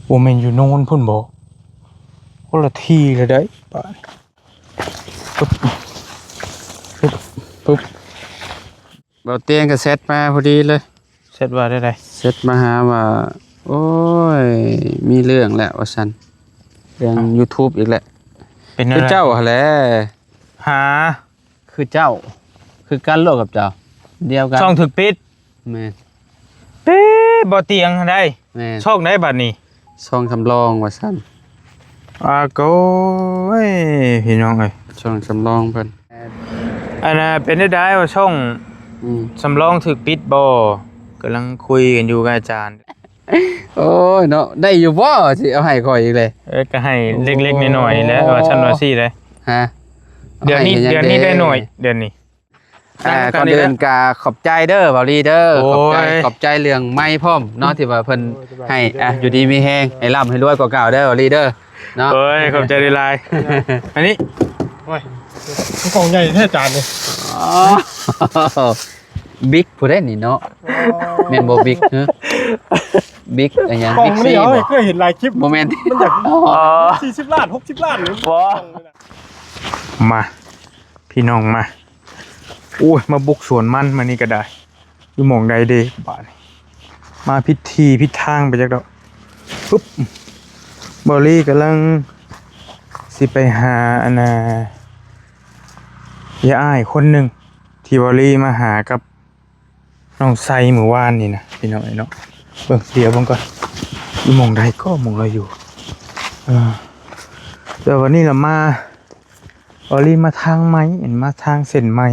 ບໍ່ແມ່ນຢູ່ໂນນພຸ້ນບໍ? ຄົນລະທີ່ລະໄດ໋ ບາດ ປຶບ ປຶບ ປຶບ. ບ່າວຕຽງກໍແຊັດມາພໍດີເລີຍ. ແຊັດວ່າແນວໃດ? ແຊັດມາຫາວ່າ ໂອ້ຍ ມີເລື່ອງແລ້ວວ່າຊັ້ນ ເລື່ອງ ເອົ້າ YouTube ອີກແລ້ວ. ເປັນແນວໃດ? ຄືເຈົ້າຫັ້ນແຫຼະ. ຫາ? ຄືເຈົ້າ ຄືກັນໂລດກັບເຈົ້າ ດຽວກັນ. ຊ່ອງຖືກປິດ? ແມ່ນ. ເປ້ ບ່າວຕຽງຫັ້ນໃດ໋. ແມ່ນ. ຊ່ອງໃດບັດນີ້? ຊ່ອງສຳລອງວ່າຊັ້ນ. ອາໂກຍ ພີ່ນ້ອງເອີຍ ຊ່ອງສຳລອງເພິ່ນ. ອັນນ່າ ເປັນໄດ້ໄດ໋ວ່າຊ່ອງ ອືມ ສຳລອງຖືກປິດບໍ່? ກຳລັງຄຸຍກັນຢູ່ກັບອາຈານ. ໂອ້ຍເນາະ ໄດ້ຢູ່ບໍ່ ຊິເອົາໃຫ້ຂ້ອຍອີກເລີຍ? ເອີ ກໍໃຫ້ເລັກໆນ້ອຍໆແຫຼະ ໂອ້ ວ່າຊັ້ນວ່າຊີ້ເດ້. ຮະ? ເດືອນນີ້ ເດືອນນີ້ໄດ້ໜ້ອຍ ເດືອນນີ້. ອ່າ ກ່ອນອື່ນກໍຂອບໃຈເດີ ບ່າວລີເດີ ໂອ້ຍ ຂອບໃຈ ຂອບໃຈເລື່ອງໄມພ້ອມເນາະ ທີ່ວ່າເພິ່ນໃຫ້ ອ່າ ຢູ່ດີມີແຮງ ໃຫ້ລ່ຳໃຫ້ລວຍກວ່າເກົ່າເດີ ບ່າວລີເດີເນາະ. ໂອ້ຍ ຂອບໃຈຫຼາຍໆ. ອັນນີ້ ໂອ້ຍ ມັນກ່ອງໃຫຍ່ແທ້ຈານນີ້. ອໍ ບິກຜູ້ໃດນີ້ເນາະ. ອໍ ແມ່ນບໍ່ບິກ? ຮະ ບິກ ອີຫຍັງ ບິກຊີບໍ່? ເຄີຍເຫັນຫຼາຍຄລິບ ບໍ່ແມ່ນ ມັນຢາກ ອໍ ສີ່ສິບລ້ານ ຫົກສິບລ້ານນີ້. ບໍ່ ມາ ພີ່ນ້ອງມາ. ໂອ້ຍ ມາບຸກສວນມັນມື້ນີ້ກໍໄດ້. ຢູ່ໝ່ອງໃດເດບາດນີ້? ມາຜິດທີ່ຜິດທາງໄປຈັກດອກ. ປຶບ ບ່າວລີກຳລັງຊິໄປຫາ ອັນນ່າ ຍາຍອ້າຍຄົນໜຶ່ງ ທີ່ບ່າວລີມາຫາກັບນ້ອງໄຊມື້ວານນີ້ນະ ພີ່ນ້ອງເອີຍເນາະ. ເບິ່ງ ດຽວເບິ່ງກ່ອນ ຢູ່ໝ່ອງໃດກໍໝ່ອງລາວຢູ່. ເອີ ແຕ່ວັນນີ້ລະມາ ບ່າວລີມາທາງໃໝ່ ມາທາງເສັ້ນໃໝ່.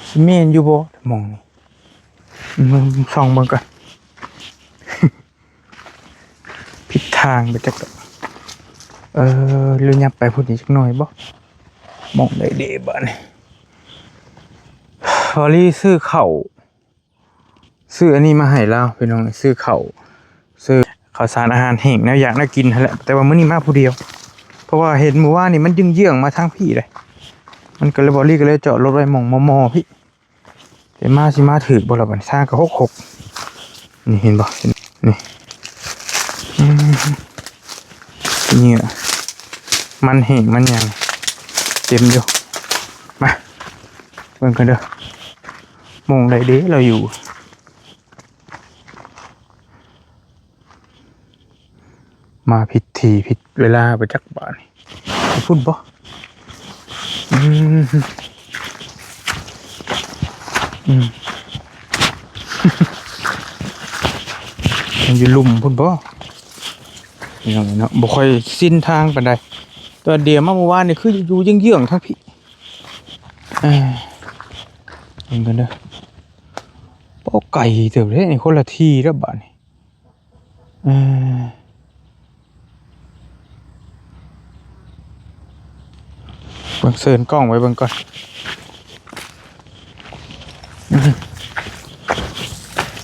ຊິແມ່ນຢູ່ບໍ່ໝ່ອງນີ້? ເບິ່ງ ສ່ອງເບິ່ງກ່ອນ. ຜິດທາງໄປຈັກດອກ. ເອີ ຫຼືຫຍັບໄປພຸ້ນອີກຈັກໜ້ອຍບໍ່? ໝ່ອງໃດເດບາດນີ້? ບ່າວລີຊື້ເຂົ້າ ຊື້ອັນນີ້ມາໃຫ້ລາວ ພີ່ນ້ອງ ຊື້ເຂົ້າ ຊື້ເຂົ້າສານອາຫານແຫ້ງ ແນວຢາກແນວກິນຫັ້ນແຫຼະ. ແຕ່ວ່າມື້ນີ້ມາຜູ້ດຽວ ເພາະວ່າເຫັນມື້ວານນີ້ມັນເຢື້ອງໆມາທາງພີ້ເດ້ ມັນກໍເລີຍ ບ່າວລີກໍເລີຍຈອດລົດໄວ້ໝ່ອງມໍ່ໆພີ້. ແຕ່ມາຊິມາຖືກບໍ່ລະບັດນີ້? ທາງກໍຫົກຫົກ ນີ້ເຫັນບໍ່? ນີ້ ອືມ ເຫຍື່ອ ມັນແຫ້ງມັນຫຍັງເຕັມຢູ່. ມາເບິ່ງກັນເດີ ໝ່ອງໃດເດລາວຢູ່? ມາຜິດທີ່ຜິດເວລາໄປຈັກບາດນີ້. ພຸ້ນບໍ່? ອືມ ອືມ ມັນຢູ່ລຸ່ມພຸ້ນບໍ່? ພີ່ນ້ອງເນາະ ບໍ່ຄ່ອຍຊິນທາງປານໃດ. ແຕ່ວ່າດຽວມາມື້ວານນີ້ຄືຢູ່ເຢື້ອງໆທາງພີ້. ເອີ ເບິ່ງກັນເດີ. ໂອ້ ໄກເຕີບເດ້ນີ້ ຄົນລະທີ່ແລ້ວບາດນີ້. ເອີ ເບິ່ງ ເຊີນກ້ອງໄວ້ເບິ່ງກ່ອນ.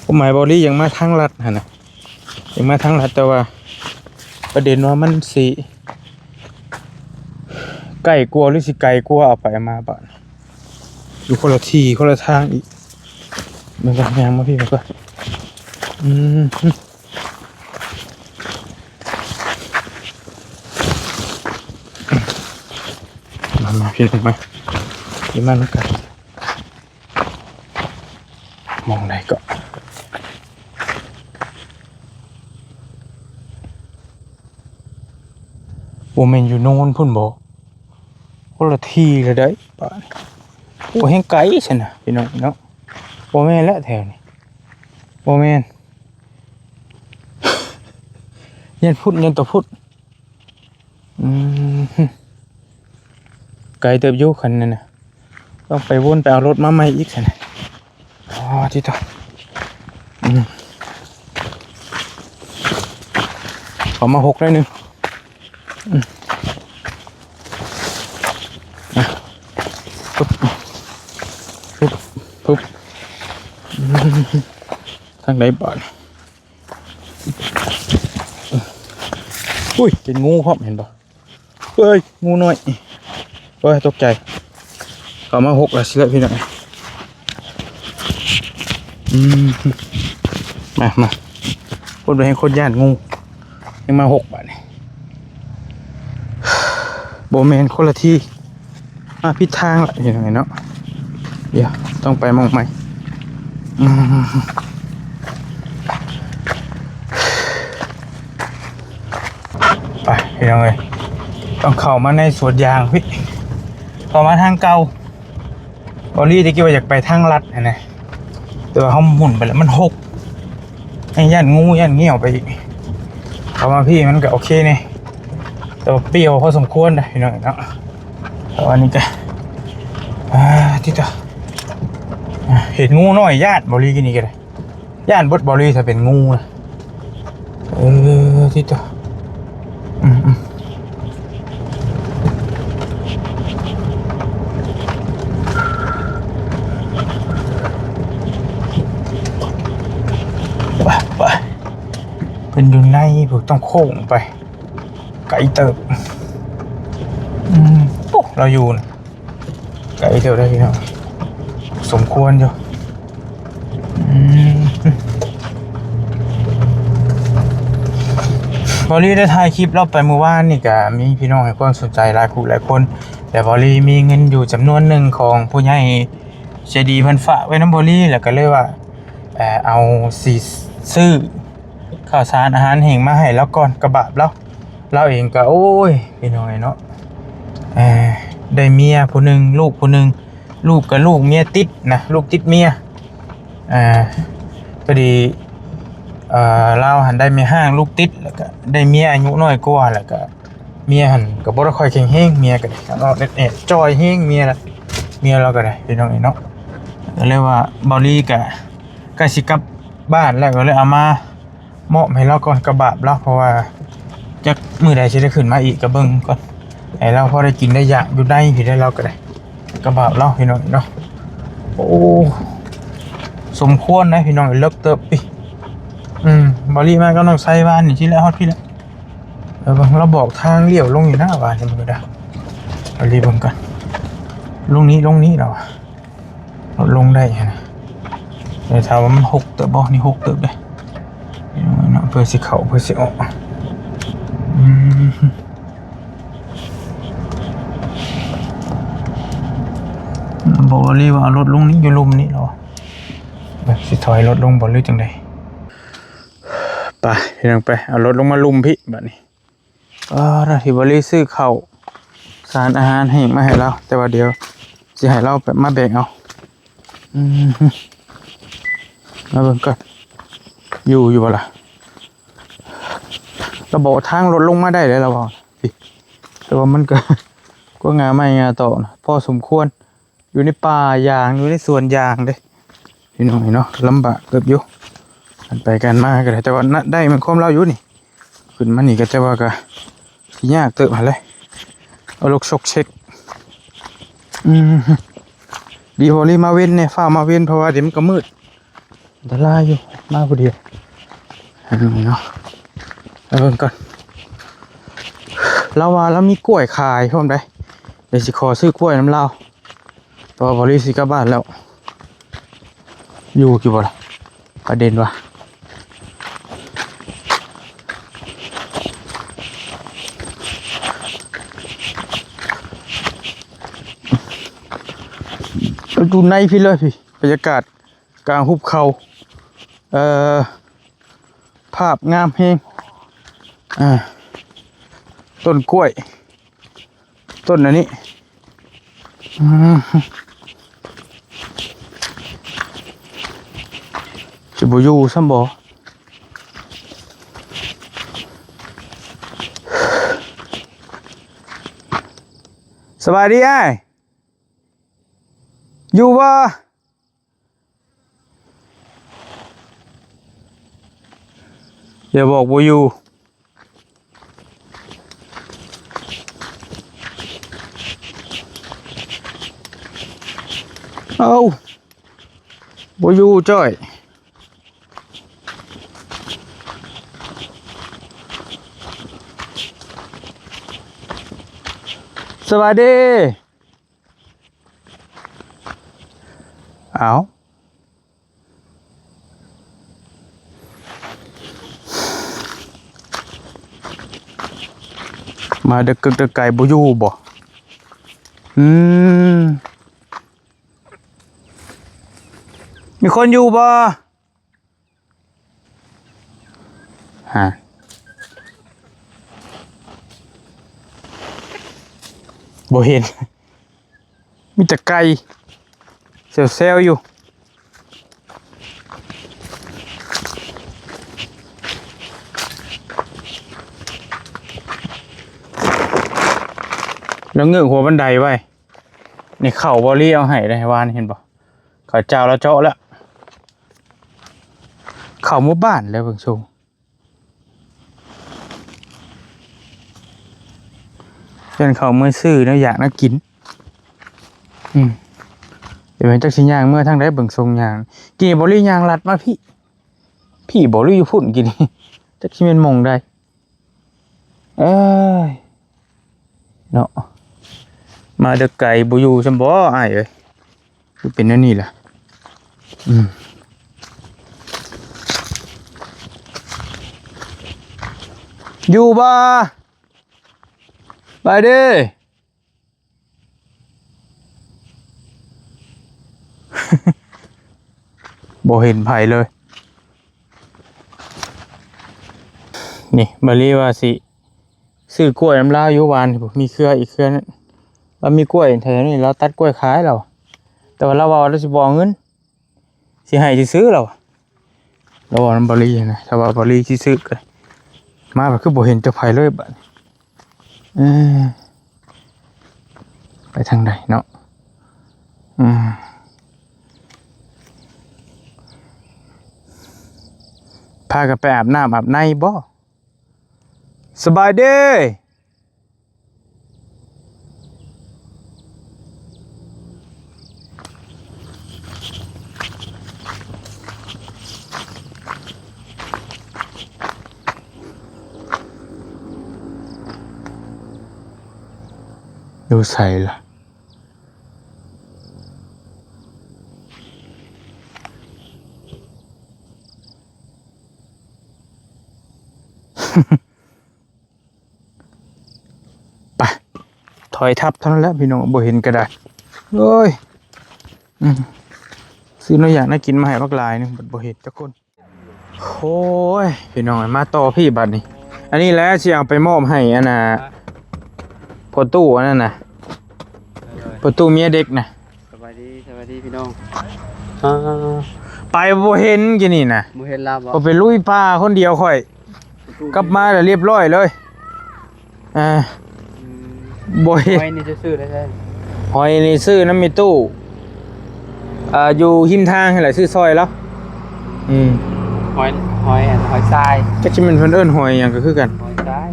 ຄວາມໝາຍ ບ່າວລີຢາກມາທາງລັດຫັ້ນນະ ຢາກມາທາງລັດ ແຕ່ວ່າປະເດັນວ່າມັນຊິໃກ້ກວ່າ ຫຼືຊິໄກກວ່າ ເອົາໄປເອົາມາບາດ ຢູ່ຄົນລະທີ່ຄົນລະທາງອີກ. ມັນກໍຍ່າງມາພີ້ ມັນກໍ ອືມ ມາ ມາ ພີ່ນ້ອງມາ ມານຳກັນ. ໝ່ອງໃດເກາະ? ບໍ່ແມ່ນຢູ່ໂນນພຸ້ນບໍ? ຄົນລະທີ່ລະໄດ໋ບາດ. ໂອ້ ແຮ່ງໄກຊັ້ນນະ ພີ່ນ້ອງເນາະ. ບໍ່ແມ່ນແຫຼະແຖວນີ້ ບໍ່ແມ່ນ. ຢ້ານພຸ້ນ ຢ້ານແຕ່ພຸ້ນ. ອືມ ໄກເຕີບຢູ່ຄັນນັ້ນນະ ຕ້ອງໄປວົນໄປເອົາລົດມາໃໝ່ອີກຊັ້ນນະ. ອໍ ຕິໂຕ ອືມ ເຂົ້າມາຫົກໜ້ອຍໜຶ່ງ. ອືມ ອ່ະ ປຶບ ປຶບ ປຶບ ອືມ ທາງໃດບາດ? ອຸ້ຍ ເຫັນງູພ້ອມ ເຫັນບໍ່? ເອີຍ ງູນ້ອຍ ໂອ້ຍ ຕົກໃຈ. ເຂົ້າມາຫົກແລ້ວຊິແລ້ວ ພີ່ນ້ອງ. ອືມ ມາ ມາ ຄົນໄປແຮ່ງຄົນຢ້ານງູ. ຍັງມາຫົກບາດນີ້ ບໍ່ແມ່ນ ຄົນລະທີ່ ມາຜິດທາງລະ ເຮັດຈັ່ງໃດເນາະ. ດຽວ ຕ້ອງໄປໝ່ອງໃໝ່. ອືມ ໄປພີ່ນ້ອງເອີຍ ຕ້ອງເຂົ້າມາໃນສວນຢາງພີ້ ເຂົ້າມາທາງເກົ່າ. ເບົາລີຕະກີ້ວ່າຢາກໄປທາງລັດຫັ້ນນະ ແຕ່ວ່າເຮົາໝຸນໄປແລ້ວມັນຫົກ ຍັງຢ້ານງູຢ້ານງຽວໄປອີກ. ເຂົ້າມາພີ້ມັນກະໂອເຄແດ່ ແຕ່ວ່າປ່ຽວພໍສົມຄວນນະພີ່ນ້ອງເນາະ. ແຕ່ວ່ານີ້ກະ ອ່າ ຕິດຕໍ່ ອ່າ ເຫັນງູນ້ອຍຢ້ານ ເບົາລີກິນນີ້ກະໄດ້. ຢ້ານເບິດເບົາລີ ຖ້າເປັນງູນະ. ເອີ ຕິດຕໍ່ ອືມໆ ໄປ ໄປ ເພິ່ນຢູ່ໃນພຸ້ນ ຕ້ອງໂຄ້ງໄປ ໄກເຕີບ. ອືມ ໂອ້ ລາວຢູ່ນະ ໄກເຕີບເດ້ພີ່ນ້ອງ ສົມຄວນຢູ່. ອືມ ເບົາລີໄດ້ຖ່າຍຄລິບລາວໄປມື້ວານນີ້ ກະມີພີ່ນ້ອງໃຫ້ຄວາມສົນໃຈຫຼາຍຜູ້ຫຼາຍຄົນ ແລະ ເບົາລີມີເງິນຢູ່ຈຳນວນໜຶ່ງຂອງຜູ້ໃຫຍ່ໃຈດີເພິ່ນຝາກໄວ້ນຳເບົາລີ ແລ້ວກະເລີຍວ່າ ເອົາ ຊິຊື້ ເຂົ້າສານອາຫານແຫ້ງມາໃຫ້ລາວກ່ອນ ກະບາບລາວ. ລາວເອງກະ ໂອ້ຍ ພີ່ນ້ອງເອີຍເນາະ ເອີ ໄດ້ເມຍຜູ້ໜຶ່ງ ລູກຜູ້ໜຶ່ງ ລູກກະລູກເມຍຕິດນະ ລູກຕິດເມຍ. ເອີ ພໍດີ ເອີ ລາວຫັ້ນໄດ້ແມ່ຮ້າງລູກຕິດ ແລ້ວກະໄດ້ເມຍອາຍຸນ້ອຍກວ່າ ແລ້ວກະເມຍຫັ້ນກະບໍ່ໄດ້ຄ່ອຍແຂງແຮງ ເມຍກະໄດ້ອອດແອດຈ່ອຍແຮງ ເມຍລະ ເມຍລາວກະໄດ້ ພີ່ນ້ອງເອີຍເນາະ. ກະເລີຍວ່າເບົາລີກະໃກ້ຊິກັບບ້ານແລ້ວ ກະເລີຍເອົາມາ ມອບໃຫ້ລາວກ່ອນ ກະບາບລາວ ເພາະວ່າຈັກມື້ໃດຊິໄດ້ຂຶ້ນມາອີກ ກະເບິ່ງກ່ອນ ໃຫ້ລາວພໍໄດ້ກິນໄດ້ຢາກຢູ່ໃນພີ້ໄດ໋ ລາວກະໄດ້ ກະບາບລາວພີ່ນ້ອງເນາະ. ໂອ້ ສົມຄວນໄດ໋ພີ່ນ້ອງ ເລິກເຕີບປີ. ອືມ ເບົາລີມາກັບນ້ອງໄຊວານນີ້ ຊິແລ້ວຮອດພີ້ແລ້ວ. ເອີ ເບິ່ງລາວບອກທາງລ້ຽວລົງຢູ່ນະ ວານນີ້ເບິ່ງກະໄດ້ ເບົາລີເບິ່ງກ່ອນ ລົງນີ້ ລົງນີ້ລາວວ່າ ລົງໄດ້ຫັ້ນນະ. ແຕ່ຖ້າວ່າມັນຫົກເຕີບບໍ່ ນີ້ຫົກເຕີບເດ້ເນາະ ເພື່ອຊິເຂົ້າ ເພື່ອຊິອອກ. ອືມ ບອກວ່າລີວ່າເອົາລົດລົງນີ້ ຢູ່ລຸ່ມນີ້ລາວວ່າ ແບບຊິຖອຍລົດລົງບໍ່ ຫຼືຈັ່ງໃດ. ໄປພີ່ນ້ອງ ໄປເອົາລົດລົງມາລຸ່ມພີ້ບາດນີ້. ເອີ ທີ່ເບົາລີຊື້ເຂົ້າສານອາຫານແຫ້ງມາໃຫ້ລາວ ແຕ່ວ່າດຽວຊິໃຫ້ລາວມາແບກເອົາ. ອືມ ມາເບິ່ງກ່ອນ ຢູ່ ຢູ່ບໍ່ລະ? ລາວບອກທາງລົດລົງມາໄດ້ແລ້ວລາວວ່າ ແຕ່ວ່າມັນກະ ກະງ່າໄມ້ງ່າຕອກນະ ພໍສົມຄວນ. ຢູ່ໃນປ່າຢາງ ຢູ່ໃນສວນຢາງເດ້ພີ່ນ້ອງເນາະ ລຳບາກເຕີບຢູ່ ການໄປການມາກະໄດ້ ແຕ່ວ່າໄດ້ແມ່ນຄວາມລາວຢູ່ນີ້ ຂຶ້ນມານີ້ກະ ແຕ່ວ່າກະຊິຍາກເຕີບຫັ້ນແຫຼະ ເອົາລົກຊອກເຊັກ. ອືມ ດີພໍລີມາເວັນແດ່ ຟ້າວມາເວັນ ເພາະວ່າດຽວມັນກະມືດ ອັນຕະລາຍຢູ່ ມາຜູ້ດຽວ ອັນນີ້ເນາະ ໄປເບິ່ງກ່ອນ. ລາວວ່າລາວມີກ້ວຍຂາຍພ້ອມໃດ໋ ດຽວຊິຂໍຊື້ກ້ວຍນຳລາວ ເພາະວ່າບໍລິຊິກັບບ້ານແລ້ວ ຢູ່ຢູ່ບໍ່ລະ ປະເດັນວ່າ ຢູ່ໃນພີ້ເລີຍພີ້ ບັນຍາກາດ ກາງຫຸບເຂົາ ເອີ ພາບງາມແຮງ ອ່າ ຕົ້ນກ້ວຍ ຕົ້ນອັນນີ້ ອືມ ຊິບໍ່ຢູ່ຊ້ຳບໍ່? ສະບາຍດີອ້າຍ ຢູ່ບໍ່? ຢ່າບອກບໍ່ຢູ່ ເອົ້າ ບໍ່ຢູ່ຈ້ອຍ ສະບາຍດີ. ເອົ້າ ມາແຕ່ໄກບໍ່ຢູ່ບໍ່? ອືມ ມີຄົນຢູ່ບໍ່? ຮະ ບໍ່ເຫັນ ມີແຕ່ໄກ່ແຊວໆຢູ່. ລາວເງີກຫົວບັນໄດໄວ້ ນີ້ເຂົ້າບໍ່ລີເອົາໃຫ້ໄດ້ວານ ເຫັນບໍ່? ເຂົ້າເຈົ້າລາວເຈາະແລ້ວ ເຂົ້າໝູ່ບ້ານແລ້ວເບິ່ງຊົງ. ເພິ່ນເຂົ້າເມືອຊື້ແນວຢາກແນວກິນ. ອືມ ແຕ່ວ່າຈັກຊິຍ່າງເມືອທາງໃດ ເບິ່ງຊົງຍ່າງ. ກີ້ບໍລິຍ່າງລັດມາພີ້ ພີ້ບໍລິຢູ່ພຸ້ນກີ້ນີ້ ຈັກຊິແມ່ນໝ່ອງໃດ. ເອີຍ ເນາະ ມາແຕ່ໄກບໍ່ຢູ່ຊ້ຳບໍ່ອ້າຍເອີຍ? ຄືເປັນແນວນີ້ລະ. ອືມ ຢູ່ບໍ່? ໄປເດ້. ບໍ່ເຫັນໃຜເລີຍ. ນີ້ ບາລີວ່າຊິຊື້ກ້ວຍນຳລາວຢູ່ວານນີ້ ມີເຄືອອີກເຄືອໜຶ່ງ. ລາວມີກ້ວຍແຖວນີ້ ລາວຕັດກ້ວຍຂາຍລາວ. ແຕ່ວ່າລາວເວົ້າລາວຊິບໍ່ເອົາເງິນ ຊິໃຫ້ຊື່ໆ ລາວ ລາວເວົ້ານຳບາລີນະ. ຖ້າວ່າບາລີຊິຊື້ກໍ ມາ ກໍຄືບໍ່ເຫັນຈັກໃຜເລີຍບາດນີ້. ເອີ ໄປທາງໃດເນາະ? ອືມ ພາກັນໄປອາບນ້ຳອາບໃນບໍ່? ສະບາຍດີ. ຢູ່ໃສລະ? ໄປ ຖອຍທັບເທົ່ານັ້ນແຫຼະພີ່ນ້ອງ ບໍ່ເຫັນກໍໄດ້. ໂອ້ຍ ອືມ ຊື້ແນວຢາກແນວກິນມາໃຫ້ບັກຫຼາຍໜຶ່ງ ບັດບໍ່ເຫັນຈັກຄົນ. ໂອ້ຍ ພີ່ນ້ອງ ມາຕໍ່ພີ້ບັດນີ້. ອັນນີ້ແຫຼະຊິເອົາໄປມອບໃຫ້ອັນນ່າ ພໍ່ຕູ້ອັນນັ້ນນະ ພໍ່ຕູ້ເມຍເດັກນະ. ສະບາຍດີ ສະບາຍດີພີ່ນ້ອງ. ອ່າ ໄປບໍ່ເຫັນກີ້ນີ້ນະ ບໍ່ເຫັນລາວບໍ່? ຂ້ອຍໄປລຸຍປ່າຄົນດຽວຂ້ອຍ ກັບມາແລ້ວລຽບຮ້ອຍເລີຍ. ອ່າ ອືມ ບໍ່ເຫັນ. ຫອຍນີ້ຈະຊື້ໄດ້ໃສ? ຫອຍນີ້ຊື້ນຳແມ່ຕູ້ ອ່າ ຢູ່ຮິມທາງຫັ້ນແຫຼະ ຊື້ຊ່ອຍລາວ. ອືມ ຫອຍ ຫອຍ ອັນ ຫອຍຊາຍ ຈັກຊິແມ່ນເພິ່ນເອີ້ນຫອຍຫຍັງກໍຄືກັນ ຫອຍຊາຍ.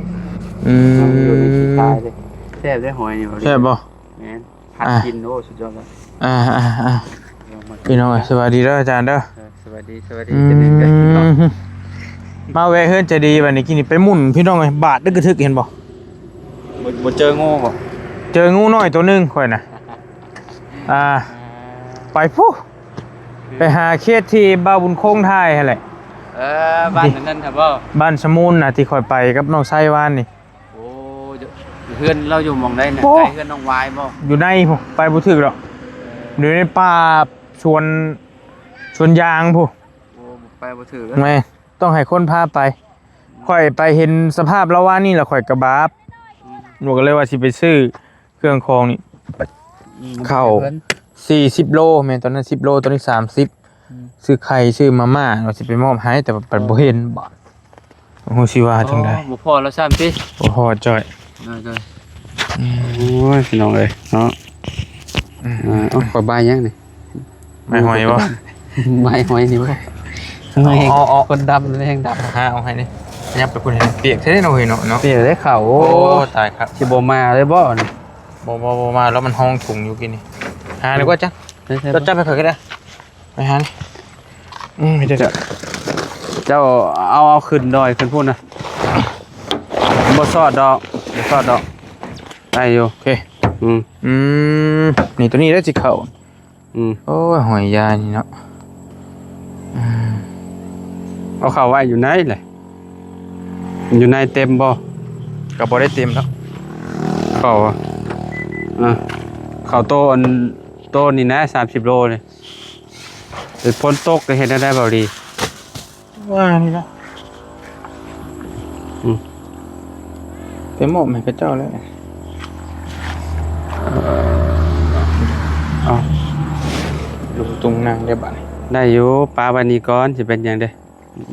ອືມ ແຊບເດ້ຫອຍນີ້. ແຊບບໍ່? ແມ່ນ ຜັດກິນ ອ່າ ໂອ້ ສຸດຍອດເລີຍ. ອ່າໆໆ ພີ່ນ້ອງເອີຍ ສະບາຍດີເດີອາຈານເດີ. ເອີ ສະບາຍດີ ສະບາຍດີ. ອືມ ຈະໄດ້ເກີດຂຶ້ນເນາະ ມາແວະເຮືອນໃຈດີບັດນີ້. ກີ້ນີ້ໄປໝຸ່ນພີ່ນ້ອງເອີຍ ບາດດຶກກະທຶກເຫັນບໍ່? ບໍ່ ບໍ່ເຈີງູບໍ່? ເຈີງູນ້ອຍໂຕໜຶ່ງຂ້ອຍນະ. ອ່າ ໄປພຸ້ນ ໄປຫາເຂດທີ່ບ່າວບຸນຄົງຖ່າຍຫັ້ນແຫຼະ. ເອີ ບ້ານນັ້ນຫັ້ນບໍ່? ບ້ານສະມູນນະ ທີ່ຂ້ອຍໄປກັບນ້ອງໄຊວານນີ້. ໂອ້ ເຮືອນລາວຢູ່ໝ່ອງໃດນະ? ໂອ້ ໃກ້ເຮືອນນ້ອງວາຍບໍ່? ຢູ່ໃນພຸ້ນ ໄປບໍ່ຖືກດອກ. ເອີ ຢູ່ໃນປ່າສວນ ສວນຢາງພຸ້ນ. ໂອ້ ໄປບໍ່ຖືກເລີຍ. ແມ່ນ ຕ້ອງໃຫ້ຄົນພາໄປ. ຂ້ອຍໄປເຫັນສະພາບລາວວານນີ້ລະຂ້ອຍກະບາບ. ອືມ ໜູກໍເລີຍວ່າຊິໄປຊື້ເຄື່ອງຂອງນີ້ ອືມ ເຂົ້າ ໄປເພິ່ນ ສີ່ສິບໂລ ແມ່ນ ຕອນນັ້ນສິບໂລ ຕອນນີ້ສາມສິບ. ອືມ ຊື້ໄຂ່ ຊື້ມາມ່າ ວ່າຊິໄປມອບໃຫ້ ແຕ່ວ່າໄປບໍ່ເຫັນ. ບາດ ບໍ່ຮູ້ຊິວ່າຈັ່ງໃດ. ໂອ້ ບໍ່ພໍລະຊ້ຳຕິ? ບໍ່ພໍຈ້ອຍ. ໂດຍໆ. ອືມ ໂອ້ຍ ພີ່ນ້ອງເອີຍເນາະ. ອືມ ເອີ ເອົາ ຂ້ອຍບາຍຫຍັງນີ້? ບາຍຫອຍບໍ່? ບາຍຫອຍນີ້ບໍ່? ເອົາ ເອົາ ຄົນດຳແຮງດຳ. ຫາເອົາໃຫ້ນີ້ ຍັບໄປພຸ້ນ ປຽກແທ້ເນາະເຮີຍເນາະ. ປຽກເດ້ເຂົ້າ. ໂອ້ ໂອ້ ຕາຍຄັກ ຊິບໍ່ມາເລີຍບໍ່ນີ້? ບໍ່ ບໍ່ ບໍ່ມາແລ້ວ ມັນຫ້ອງທຸງຢູ່ກີ້ນີ້. ຫາດີກວ່າຈ້ະ. ຈັບໃຫ້ຂ້ອຍກໍໄດ້. ໄປຫານີ້. ອືມ ເຈົ້າ ເຈົ້າເອົາ ເອົາຂຶ້ນດອຍຂຶ້ນພຸ້ນນະ. ບໍ່ຊອດດອກ ບໍ່ຊອດດອກ ໄດ້ຢູ່. ໂອເຄ. ອືມ ອືມ ນີ້ ໂຕນີ້ໄດ້ຊິເຂົ້າ. ອືມ ໂອ້ຍ ຫອຍຢານີ້ເນາະ. ອືມ ເອົາເຂົ້າໄວ້ຢູ່ໃນແຫຼະ. ຢູ່ໃນເຕັມບໍ່? ກໍບໍ່ໄດ້ເຕັມດອກ. ເຂົ້າ ອ່າ ເຂົ້າໂຕອັນ ໂຕນີ້ນະ ສາມສິບໂລນີ້. ເປັນຝົນຕົກກໍເຮັດແນວໃດເບົາຫຼີ? ວ່ານີ້ລະ ອືມ ໄປມອບໃຫ້ເຂົາເຈົ້າແລ້ວ. ເອີ ເອົາ ລຸງຕຸງນັ່ງໄດ້ບາດນີ້ ໄດ້ຢູ່ ປະໄວ້ນີ້ກ່ອນ ຊິເປັນຫຍັງເດ້.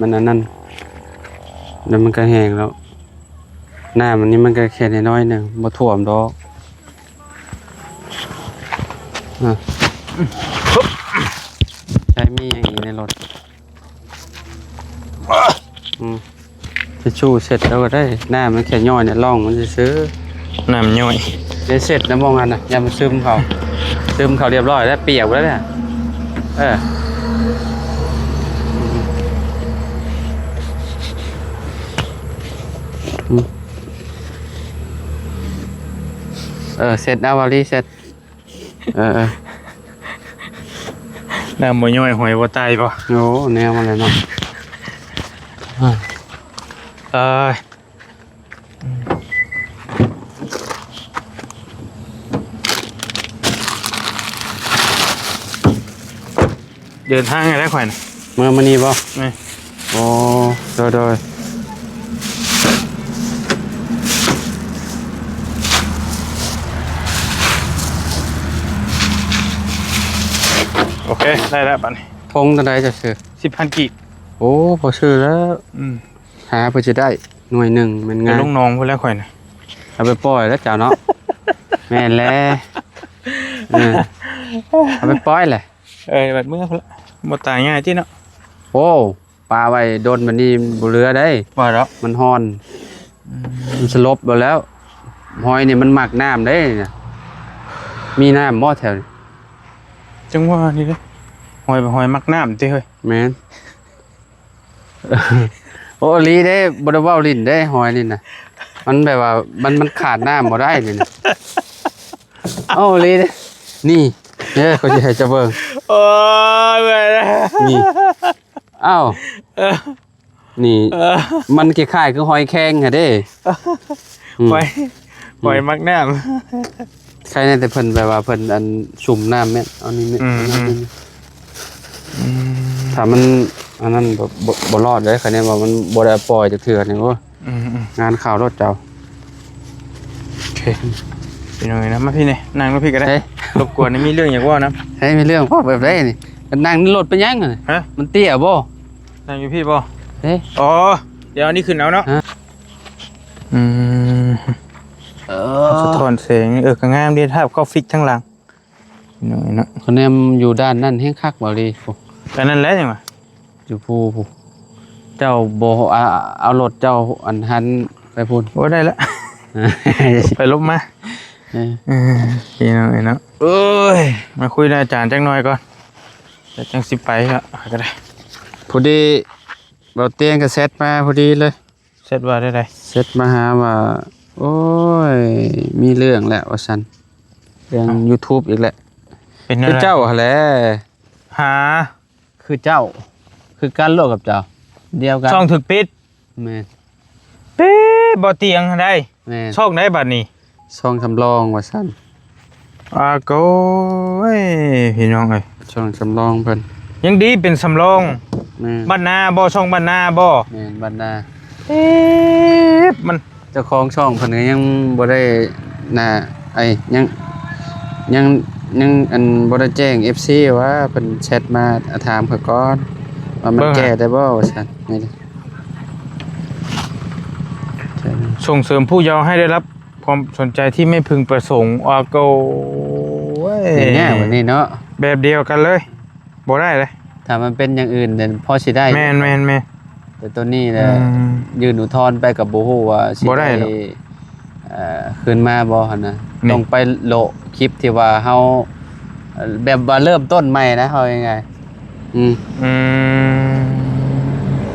ມັນອັນນັ້ນ ແລ້ວມັນກໍແຫ້ງແລ້ວ ນ້ຳອັນນີ້ມັນກໍແຄ່ນ້ອຍໜຶ່ງ ບໍ່ຖ້ວມດອກ. ອ່ະ ໃຊ້ມີຫຍັງອີກໃນລົດ? ອືມ ທິດຊູເຊັດແລ້ວກໍໄດ້ ນ້ຳມັນແຄ່ຍ້ອຍໃນຮ່ອງມັນຊື່ໆ ນ້ຳຍ້ອຍ ໄດ້ເຊັດນະ ໝ່ອງຫັ້ນນະ ຢ່າມັນຊຶມເຂົ້າ ຊຶມເຂົ້າຮຽບຮ້ອຍແລ້ວ ປຽກແລ້ວນະ. ເອີ ອືມ ເອີ ເຊັດເອົາ ວາລີ ເຊັດ. ເອີໆ ນ້ຳບໍ່ຍ້ອຍຫອຍບໍ່ຕາຍບໍ່? ໂອ້ ແນວມັນແຫຼະເນາະ ເອີຍ ເດີນທາງໃຫ້ໄດ້ຂ້ອຍນະ ເມື່ອມື້ນີ້ບໍ່? ແມ່ນ. ໂອ້ ໂດຍໆ ໂອເຄ ໄດ້ແລ້ວບາດນີ້. ຖົງເທົ່າໃດເຈົ້າຊື້? ສິບພັນກີບ. ໂອ້ ພໍຊື້ແລ້ວ ອືມ ຫາເພື່ອຈະໄດ້ໜ່ວຍໜຶ່ງແມ່ນງ່າຍ ໄປລົງໜອງພຸ້ນແລ້ວຂ້ອຍນະ ເອົາໄປປ່ອຍແລ້ວເຈົ້າເນາະ. ແມ່ນແຫຼະ ເອີ ເອົາໄປປ່ອຍແຫຼະ. ເອີ ບັດເມືອພຸ້ນລະ ບໍ່ຕາຍງ່າຍຕິເນາະ. ໂອ້ ປາໄວ້ດົນບັດນີ້ບໍ່ເຫຼືອໄດ໋ ບໍ່ດອກ ມັນຮ້ອນ ອືມ ມັນສະຫຼົບເບິດແລ້ວ. ຫອຍນີ້ມັນມັກນ້ຳເດ້ ມີນ້ຳບໍ່ແຖວນີ້? ຈັ່ງວ່ານີ້ເດ້ ຫອຍ ຫອຍມັກນ້ຳຕິເຮີ້ຍ. ແມ່ນ ໂອ້ ອີ່ຫຼີເດ້ ບໍ່ໄດ້ເວົ້າຫຼິ້ນເດ້ ຫອຍນີ້ນະ ມັນແບບວ່າ ມັນ ມັນຂາດນ້ຳບໍ່ໄດ້ນີ້ນະ. ເອົາອີ່ຫຼີເດ້ ນີ້ເດີ ຂ້ອຍຊິໃຫ້ເຈົ້າເບິ່ງ ໂອ້ຍ ເມື່ອຍແລ້ວ ນີ້ ອ້າວ ເອີ ນີ້ ເອີ ມັນຄ້າຍໆຄືຫອຍແຄງຫັ້ນເດ້ ອືມ ຫອຍ ຫອຍມັກນ້ຳ ໃຄແນ່ແຕ່ເພິ່ນແບບວ່າເພິ່ນອັນຊຸມນ້ຳແມ່ນ ເອົານີ້ແມ່ນ ອືມ ອືມ ອືມ ຖ້າມັນອັນນັ້ນບໍ່ ບໍ່ ບໍ່ລອດເດ້ ຄະແນນວ່າມັນບໍ່ໄດ້ປ່ອຍຈັກເທື່ອນີ້ ໂອ້ຍ ອືມໆ ງານເຂົ້າໂລດເຈົ້າ. ໂອເຄ ພີ່ນ້ອງເອີຍນະ ມາພີ່ແນ່ ນັ່ງລົງພີ້ກໍໄດ້ ເອີ ລົບກວນ ມີເລື່ອງຢາກເວົ້ານຳ. ເອີ ມີເລື່ອງເວົ້າແບບໃດນີ້? ນັ່ງໃນລົດເປັນຫຍັງຫັ້ນ? ຮະ? ມັນເຕ້ຍບໍ່? ນັ່ງຢູ່ພີ້ບໍ່? ເອີ ອໍ ດຽວອັນນີ້ຂຶ້ນເອົາເນາະ. ຮະ? ອືມ ເອີ ສະທ້ອນແສງ ເອີ ກໍງາມເດ້ ທາບເຂົ້າຟິກທາງຫຼັງ. ນ້ອຍເນາະ ຄະແນນຢູ່ດ້ານນັ້ນແຮງຄັກເບົາລີ ໂອ້ ກໍນັ້ນແຫຼະ ຈັ່ງວ່າຢູ່ພູພຸ້ນ ເຈົ້າບໍ່ ອາ ເອົາລົດເຈົ້າອັນຫັນໄປພຸ້ນ. ໂອ້ ໄດ້ລະ ໄປລົບມາ ເອີ ເອີ ພີ່ນ້ອງເອີຍເນາະ ເອີຍ ມາຄຸຍນຳອາຈານຈັກໜ່ອຍກ່ອນ ແລ້ວຈັ່ງຊິໄປລະ ກໍໄດ້. ພໍດີເບົາຕຽງກໍແຊັດມາພໍດີເລີຍ. ແຊັດວ່າແນວໃດ? ແຊັດມາຫາວ່າ ໂອ້ຍ ມີເລື່ອງແລ້ວວ່າຊັ້ນ ເລື່ອງ ເອົ້າ ຢູທູບອີກແລ້ວ ເປັນແນວໃດ? ຄືເຈົ້າຫັ້ນແຫຼະ ຫາ ຄືເຈົ້າ ຄືກັນໂລດກັບເຈົ້າ ດຽວກັນ ຊ່ອງຖືກປິດ. ແມ່ນ ປິດ ບໍ່ຕຽງຫັ້ນໃດ. ແມ່ນ ຊ່ອງໃດບັດນີ້? ຊ່ອງສຳລອງວ່າຊັ້ນ. ອາໂກຍ ພີ່ນ້ອງເອີຍ ຊ່ອງສຳລອງເພິ່ນ ຍັງດີເປັນສຳລອງ. ແມ່ນ ບ້ານນາບໍ່? ຊ່ອງບ້ານນາບໍ່? ແມ່ນ ບ້ານນາ. ເອີ ມັນ ເຈົ້າຂອງຊ່ອງເພິ່ນກໍຍັງບໍ່ໄດ້ນາ ໄອ້ ຍັງ ຍັງ ຍັງ ອັນ ບໍ່ໄດ້ແຈ້ງເອັຟຊີວ່າ ເພິ່ນແຊັດມາຖາມຂ້ອຍກ່ອນວ່າມັນແກ້ໄດ້ບໍ່ວ່າຊັ້ນ. ນີ້ ສົ່ງເສີມຜູ້ເຍົາວໃຫ້ໄດ້ຮັບຄວາມສົນໃຈທີ່ໄມ່ເພິ່ງປະສົງ. ອາໂກຍ ຍາກແບບນີ້ເນາະ ແບບດຽວກັນເລີຍ ບໍ່ໄດ້ເລີຍ. ຖ້າມັນເປັນຢ່າງອື່ນນັ້ນພໍຊິໄດ້. ແມ່ນໆໆ ແຕ່ໂຕນີ້ແຫຼະ ອືມ ຍື່ນອຸທອນໄປກໍບໍ່ຮູ້ວ່າຊິ ບໍ່ໄດ້ ໄດ້ດອກ ເອີ ຄືນມາບໍ່ຫັ້ນນະ. ນີ້ ຕ້ອງໄປໂລະຄລິບທີ່ວ່າເຮົາ ເອີ ແບບວ່າເລີ່ມຕົ້ນໃໝ່ນະ ເວົ້າງ່າຍໆ. ອືມ ອືມ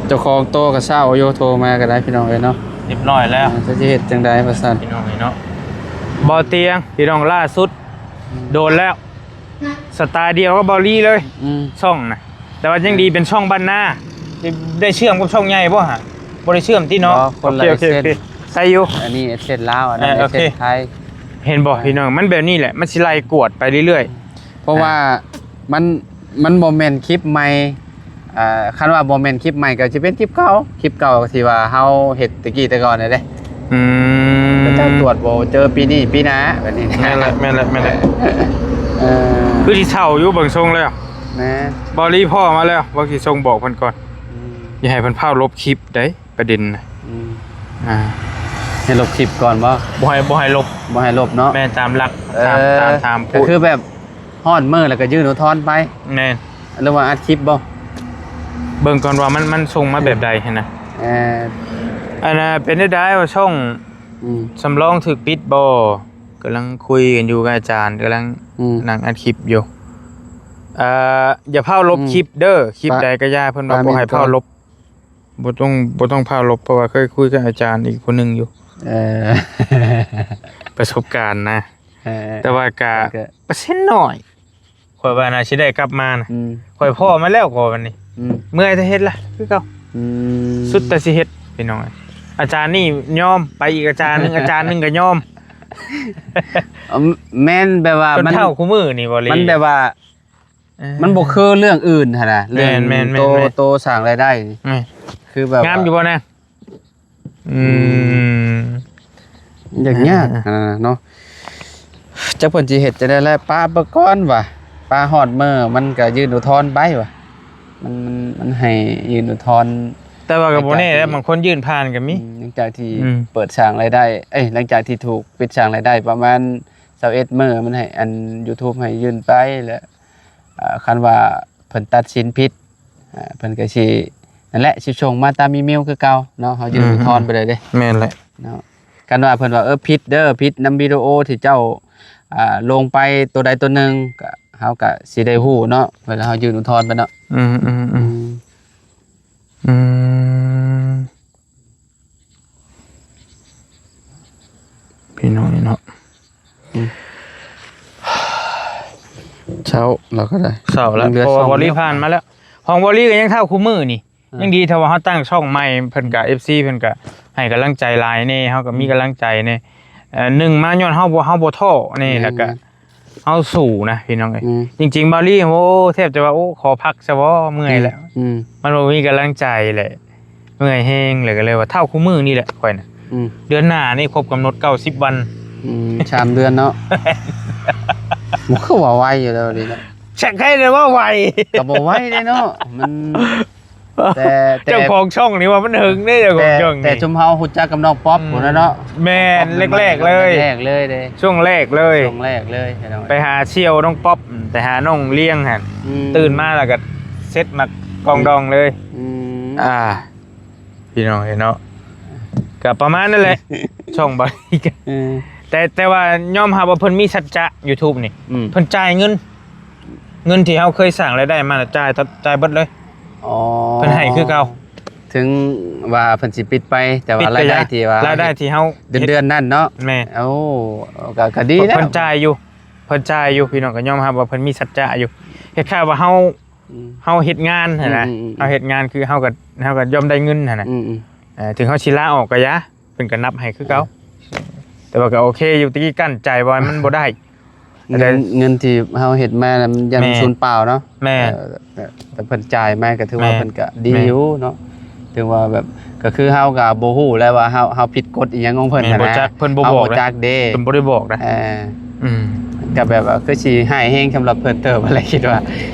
ເຈົ້າຂອງໂຕກໍເຊົ້າຢູ່ ໂທມາກໍໄດ້ ພີ່ນ້ອງເອີຍເນາະ. ຮຽບຮ້ອຍແລ້ວ ເອີ ຈະເຮັດຈັ່ງໃດວ່າຊັ້ນ ພີ່ນ້ອງເອີຍເນາະ. ບໍ່ຕຽງ ພີ່ນ້ອງ ລ່າສຸດ ອືມ ໂດນແລ້ວ ສະໄຕລ໌ດຽວກັບເບົາລີເລີຍ. ອືມ ຊ່ອງນະ ແຕ່ວ່າຍັງດີເປັນຊ່ອງບ້ານນາ. ໄດ້ເຊື່ອມກັບຊ່ອງໃຫຍ່ບໍ່ຫະ? ບໍ່ໄດ້ເຊື່ອມຕິເນາະ. ບໍ່ ຄົນລະ ໂອເຄ ເອັດເຊັນ ໂອເຄ ໄດ້ຢູ່. ອັນນີ້ເອັດເຊັນລາວ ອັນນັ້ນ ເອີ ເອັດເຊັນ ໂອເຄ ໄທ. ເຫັນບໍ່ພີ່ນ້ອງ? ມັນແບບນີ້ແຫຼະ ມັນຊິໄລ່ກວດໄປເລື້ອຍໆ ເພາະວ່າ ອ່າ ມັນ ມັນບໍ່ແມ່ນຄລິບໃໝ່ ອ່າ ຄັນວ່າບໍ່ແມ່ນຄລິບໃໝ່ກໍຊິເປັນຄລິບເກົ່າ ຄລິບເກົ່າທີ່ວ່າເຮົາເຮັດແຕ່ກີ້ແຕ່ກ່ອນນັ້ນເດ້. ອືມ ເຂົາເຈົ້າກວດບໍ່ເຈີປີນີ້ປີໜ້າແບບນີ້. ແມ່ນແຫຼະ ແມ່ນແຫຼະ ແມ່ນແຫຼະ. ເອີ ຄືຊິເຊົາຢູ່ເບິ່ງຊົງແລ້ວ. ແມ່ນ ເບົາຫຼີພໍ້ມາແລ້ວ ເວົ້າຊິສົ່ງບອກເພິ່ນກ່ອນ. ອືມ ຢ່າໃຫ້ເພິ່ນພ້າວລົບຄລິບໃດ ປະເດັນນະ. ອືມ ອ່າ ໃຫ້ລົບຄລິບກ່ອນບໍ່? ບໍ່ໃຫ້ ບໍ່ໃຫ້ລົບ ບໍ່ໃຫ້ລົບເນາະ. ແມ່ນ ຕາມຫຼັກ ເອີ ຕາມ ຕາມ ຕາມ ກໍຄືແບບຮອດມື້ແລ້ວກໍຍື່ນອຸທອນໄປ. ແມ່ນ ຫຼືວ່າອັດຄລິບບໍ່? ເບິ່ງກ່ອນວ່າມັນ ມັນສົ່ງມາແບບໃດຫັ້ນນະ. ເອີ ອັນນ່າ ເປັນໄດ້ໄດ້ວ່າຊ່ອງ ອືມ ສຳລອງຖືກປິດບໍ່? ກຳລັງຄຸຍກັນຢູ່ກັບອາຈານ ກຳລັງ ອືມ ນັ່ງອັດຄລິບຢູ່. ເອີ ຢ່າພ້າວລົບ ອືມ ຄລິບເດີ ຄລິບໃດກໍຢ່າ ເພິ່ນວ່າບໍ່ໃຫ້ພ້າວລົບ. ບໍ່ຕ້ອງ ບໍ່ຕ້ອງພ້າວລົບ ເພາະວ່າເຄີຍຄຸຍກັບອາຈານອີກຜູ້ໜຶ່ງຢູ່. ເອີ ປະສົບການນະ. ເອີ ແຕ່ວ່າກະ ແຕ່ກະເປີເຊັນໜ້ອຍ ຂ້ອຍວ່າໜ້າຊິໄດ້ກັບມານະ. ອືມ ຂ້ອຍພໍ້ມາແລ້ວກໍວັນນີ້. ອືມ ເມື່ອຍແຕ່ເຮັດລະ ຄືເກົ່າ. ອືມ ສຸດແຕ່ຊິເຮັດ ພີ່ນ້ອງເອີຍ. ອາຈານນີ້ຍອມ ໄປອີກອາຈານໜຶ່ງ ອາຈານໜຶ່ງກໍຍອມ. ເອີ ແມ່ນ ແບບວ່າ ຈົນ ມັນ ເຖົ້າຄູ່ມື້ນີ້ບໍ່ລີ ມັນແບບວ່າ ເອີ ມັນບໍ່ຄືເລື່ອງອື່ນຫັ້ນນະ. ແມ່ນ ເລື່ອງ ແມ່ນ ໂຕ ແມ່ນ ໂຕສ້າງລາຍໄດ້ນີ້ ແມ່ນ ຄືແບບ ງາມຢູ່ບໍ່ນາງ? ອືມ ອືມ ຢາກຍາກ ອ່າ ຫັ້ນນະເນາະ. ຈັກເພິ່ນຊິເຮັດຈັ່ງໃດແຫຼະ ປະໄປກ່ອນວ່າ ປະຮອດມື້ມັນກໍຍື່ນອຸທອນໄປວ່າ ມັນ ມັນ ມັນໃຫ້ຍື່ນອຸທອນ. ແຕ່ວ່າກໍບໍ່ແນ່ແຫຼະ ບາງຄົນຍື່ນຜ່ານກໍມີ. ອືມ ຫຼັງຈາກທີ່ ອືມ ເປີດສ້າງລາຍໄດ້ ເອີຍ ຫຼັງຈາກທີ່ຖືກປິດສ້າງລາຍໄດ້ປະມານຊາວເອັດມື້ ມັນໃຫ້ ອັນ YouTube ໃຫ້ຍື່ນໄປແລ້ວ. ອ່າ ຄັນວ່າເພິ່ນຕັດສິນຜິດ ອ່າ ເພິ່ນກໍຊິ ນັ້ນແຫຼະ ຊິສົ່ງມາຕາມອີເມວຄືເກົ່າເນາະ. ເຮົາຍື່ນ ອືມ ອຸທອນໄປເລີຍເດ້. ແມ່ນແຫຼະເນາະ. ຄັນວ່າເພິ່ນວ່າ ເອີ ຜິດເດີ ຜິດນຳວິດີໂອທີ່ເຈົ້າ ອ່າ ລົງໄປໂຕໃດໂຕໜຶ່ງ ກໍ ເຮົາກໍຊິໄດ້ຮູ້ເນາະ ເວລາເຮົາຍື່ນອຸທອນໄປເນາະ. ອືມ ອືມ ອືມ ອືມ ອືມ. ພີ່ນ້ອງເນາະ. ອືມ ເຊົ້າແລ້ວກໍໄດ້ ເຊົ້າແລ້ວ ເພາະວ່າເບົາລີຜ່ານມາແລ້ວ. ຂອງເບົາລີກໍຍັງເທົ່າຄູ່ມື້ນີ້. ອືມ ຍັງດີຖ້າວ່າເຮົາຕັ້ງຊ່ອງໃໝ່ ເພິ່ນກໍ ເອັຟຊີ ເພິ່ນກໍໃຫ້ກຳລັງໃຈຫຼາຍແດ່ ເຮົາກໍມີ ອືມ ກຳລັງໃຈແດ່. ເອີ ໜຶ່ງມາຍ້ອນເຮົາບໍ່ ເຮົາບໍ່ທໍ້ແດ່ ແມ່ນ ແລ້ວກໍ ແມ່ນ ເຮົາສູ້ນະພີ່ນ້ອງເອີຍ. ອືມ ຈິງໆ ເບົາລີ ໂອ້ ແທບຈະວ່າ ໂອ້ ຂໍພັກຊະບໍ່ ເມື່ອຍແລ້ວ. ອືມ ອືມ ມັນບໍ່ມີກຳລັງໃຈແຫຼະ ເມື່ອຍແຮງ ແລ້ວກໍເລີຍວ່າເທົ່າຄູ່ມື້ນີ້ແຫຼະຂ້ອຍນະ. ອືມ ເດືອນໜ້ານີ້ຄົບກຳນົດເກົ້າສິບວັນ. ອືມ ສາມເດືອນເນາະ. ບໍ່ ຄືວ່າໄວຢູ່ແລ້ວນີ້ເນາະ. ສັກໃຫ້ໄດ້ວ່າໄວ ກໍບໍ່ໄວເດ້ເນາະ ມັນ ແຕ່ ແຕ່ ເຈົ້າຂອງຊ່ອງນີ້ວ່າມັນເຫິງເດ້ ເຈົ້າຂອງ ແຕ່ ຊ່ອງນີ້ ແຕ່ຊຸມເຮົາຮູ້ຈັກກັບນ້ອງປັອບ ອືມ ພຸ້ນນະເນາະ. ແມ່ນ ນ້ອງປັອບ ແລກໆເລີຍ ແລກໆເລີຍເດ້ ຊ່ວງແລກເລີຍ ຊ່ວງແລກເລີຍ ໄປຫາສ່ຽວນ້ອງປັອບ ໄປຫານ້ອງລຽງຫັ້ນ. ອືມ ຕື່ນມາແລ້ວກໍເຊັດໝາກກອງດອງເລີຍ. ອືມ ອ່າ ພີ່ນ້ອງເອີຍເນາະ ກໍປະມານນັ້ນແຫຼະ ຊ່ອງບາງ. ເອີ ແຕ່ ແຕ່ວ່າຍອມຮັບວ່າເພິ່ນມີສັດຈະ YouTube ນີ້. ອືມ ເພິ່ນຈ່າຍເງິນ ເງິນທີ່ເຮົາເຄີຍສ້າງລາຍໄດ້ມາ ຈ່າຍ ຈ່າຍເບິດເລີຍ. ອໍ ເພິ່ນໃຫ້ຄືເກົ່າ ເຖິງວ່າເພິ່ນຊິປິດໄປ ແຕ່ວ່າລາຍໄດ້ທີ່ວ່າ ລາຍໄດ້ທີ່ເຮົາເດືອນໆນັ້ນເນາະ. ແມ່ນ ໂອ້ ກໍ ກໍດີແລ້ວ ເພິ່ນຈ່າຍຢູ່ ເພິ່ນຈ່າຍຢູ່ ພີ່ນ້ອງກໍຍອມຮັບວ່າເພິ່ນມີສັດຈະຢູ່. ເຮັດຄ້າຍວ່າເຮົາ ອືມ ເຮົາເຮັດງານຫັ້ນນະ ອືມໆໆ ເຮົາເຮັດງານຄືເຮົາກໍ ເຮົາກໍຍ່ອມໄດ້ເງິນຫັ້ນນະ. ອືມໆ ເອີ ເຖິງເຮົາຊິລາອອກກໍຢ່າ ເພິ່ນກໍນັບໃຫ້ຄືເກົ່າ. ເອີ ແຕ່ວ່າກໍໂອເຄຢູ່ ແຕ່ກີ້ກັ້ນໃຈວ່າມັນບໍ່ໄດ້ ເງິນ ເງິນທີ່ເຮົາເຮັດມານະ ມັນຢ້ານ ແມ່ນ ສູນເປົ່າເນາະ. ແມ່ນ ເອີ ແຕ່ເພິ່ນຈ່າຍມາກໍຖືວ່າ ແມ່ນ ເພິ່ນກໍດີ ແມ່ນ ຢູ່ເນາະ. ຖືວ່າແບບ ກໍຄືເຮົາກໍບໍ່ຮູ້ແຫຼະວ່າເຮົາ ເຮົາຜິດກົດອີ່ຫຍັງຂອງເພິ່ນ. ແມ່ນ ຫັ້ນນະ ບໍ່ຈັກ ເພິ່ນບໍ່ບອກ ເຮົາບໍ່ຈັກເດ້ ເພິ່ນບໍ່ໄດ້ບອກນະ. ເອີ ອືມ ກໍແບບວ່າຄືຊິຮ້າຍແຮງສຳລັບເພິ່ນເຕີບຫັ້ນແຫຼະ ຄິດວ່າ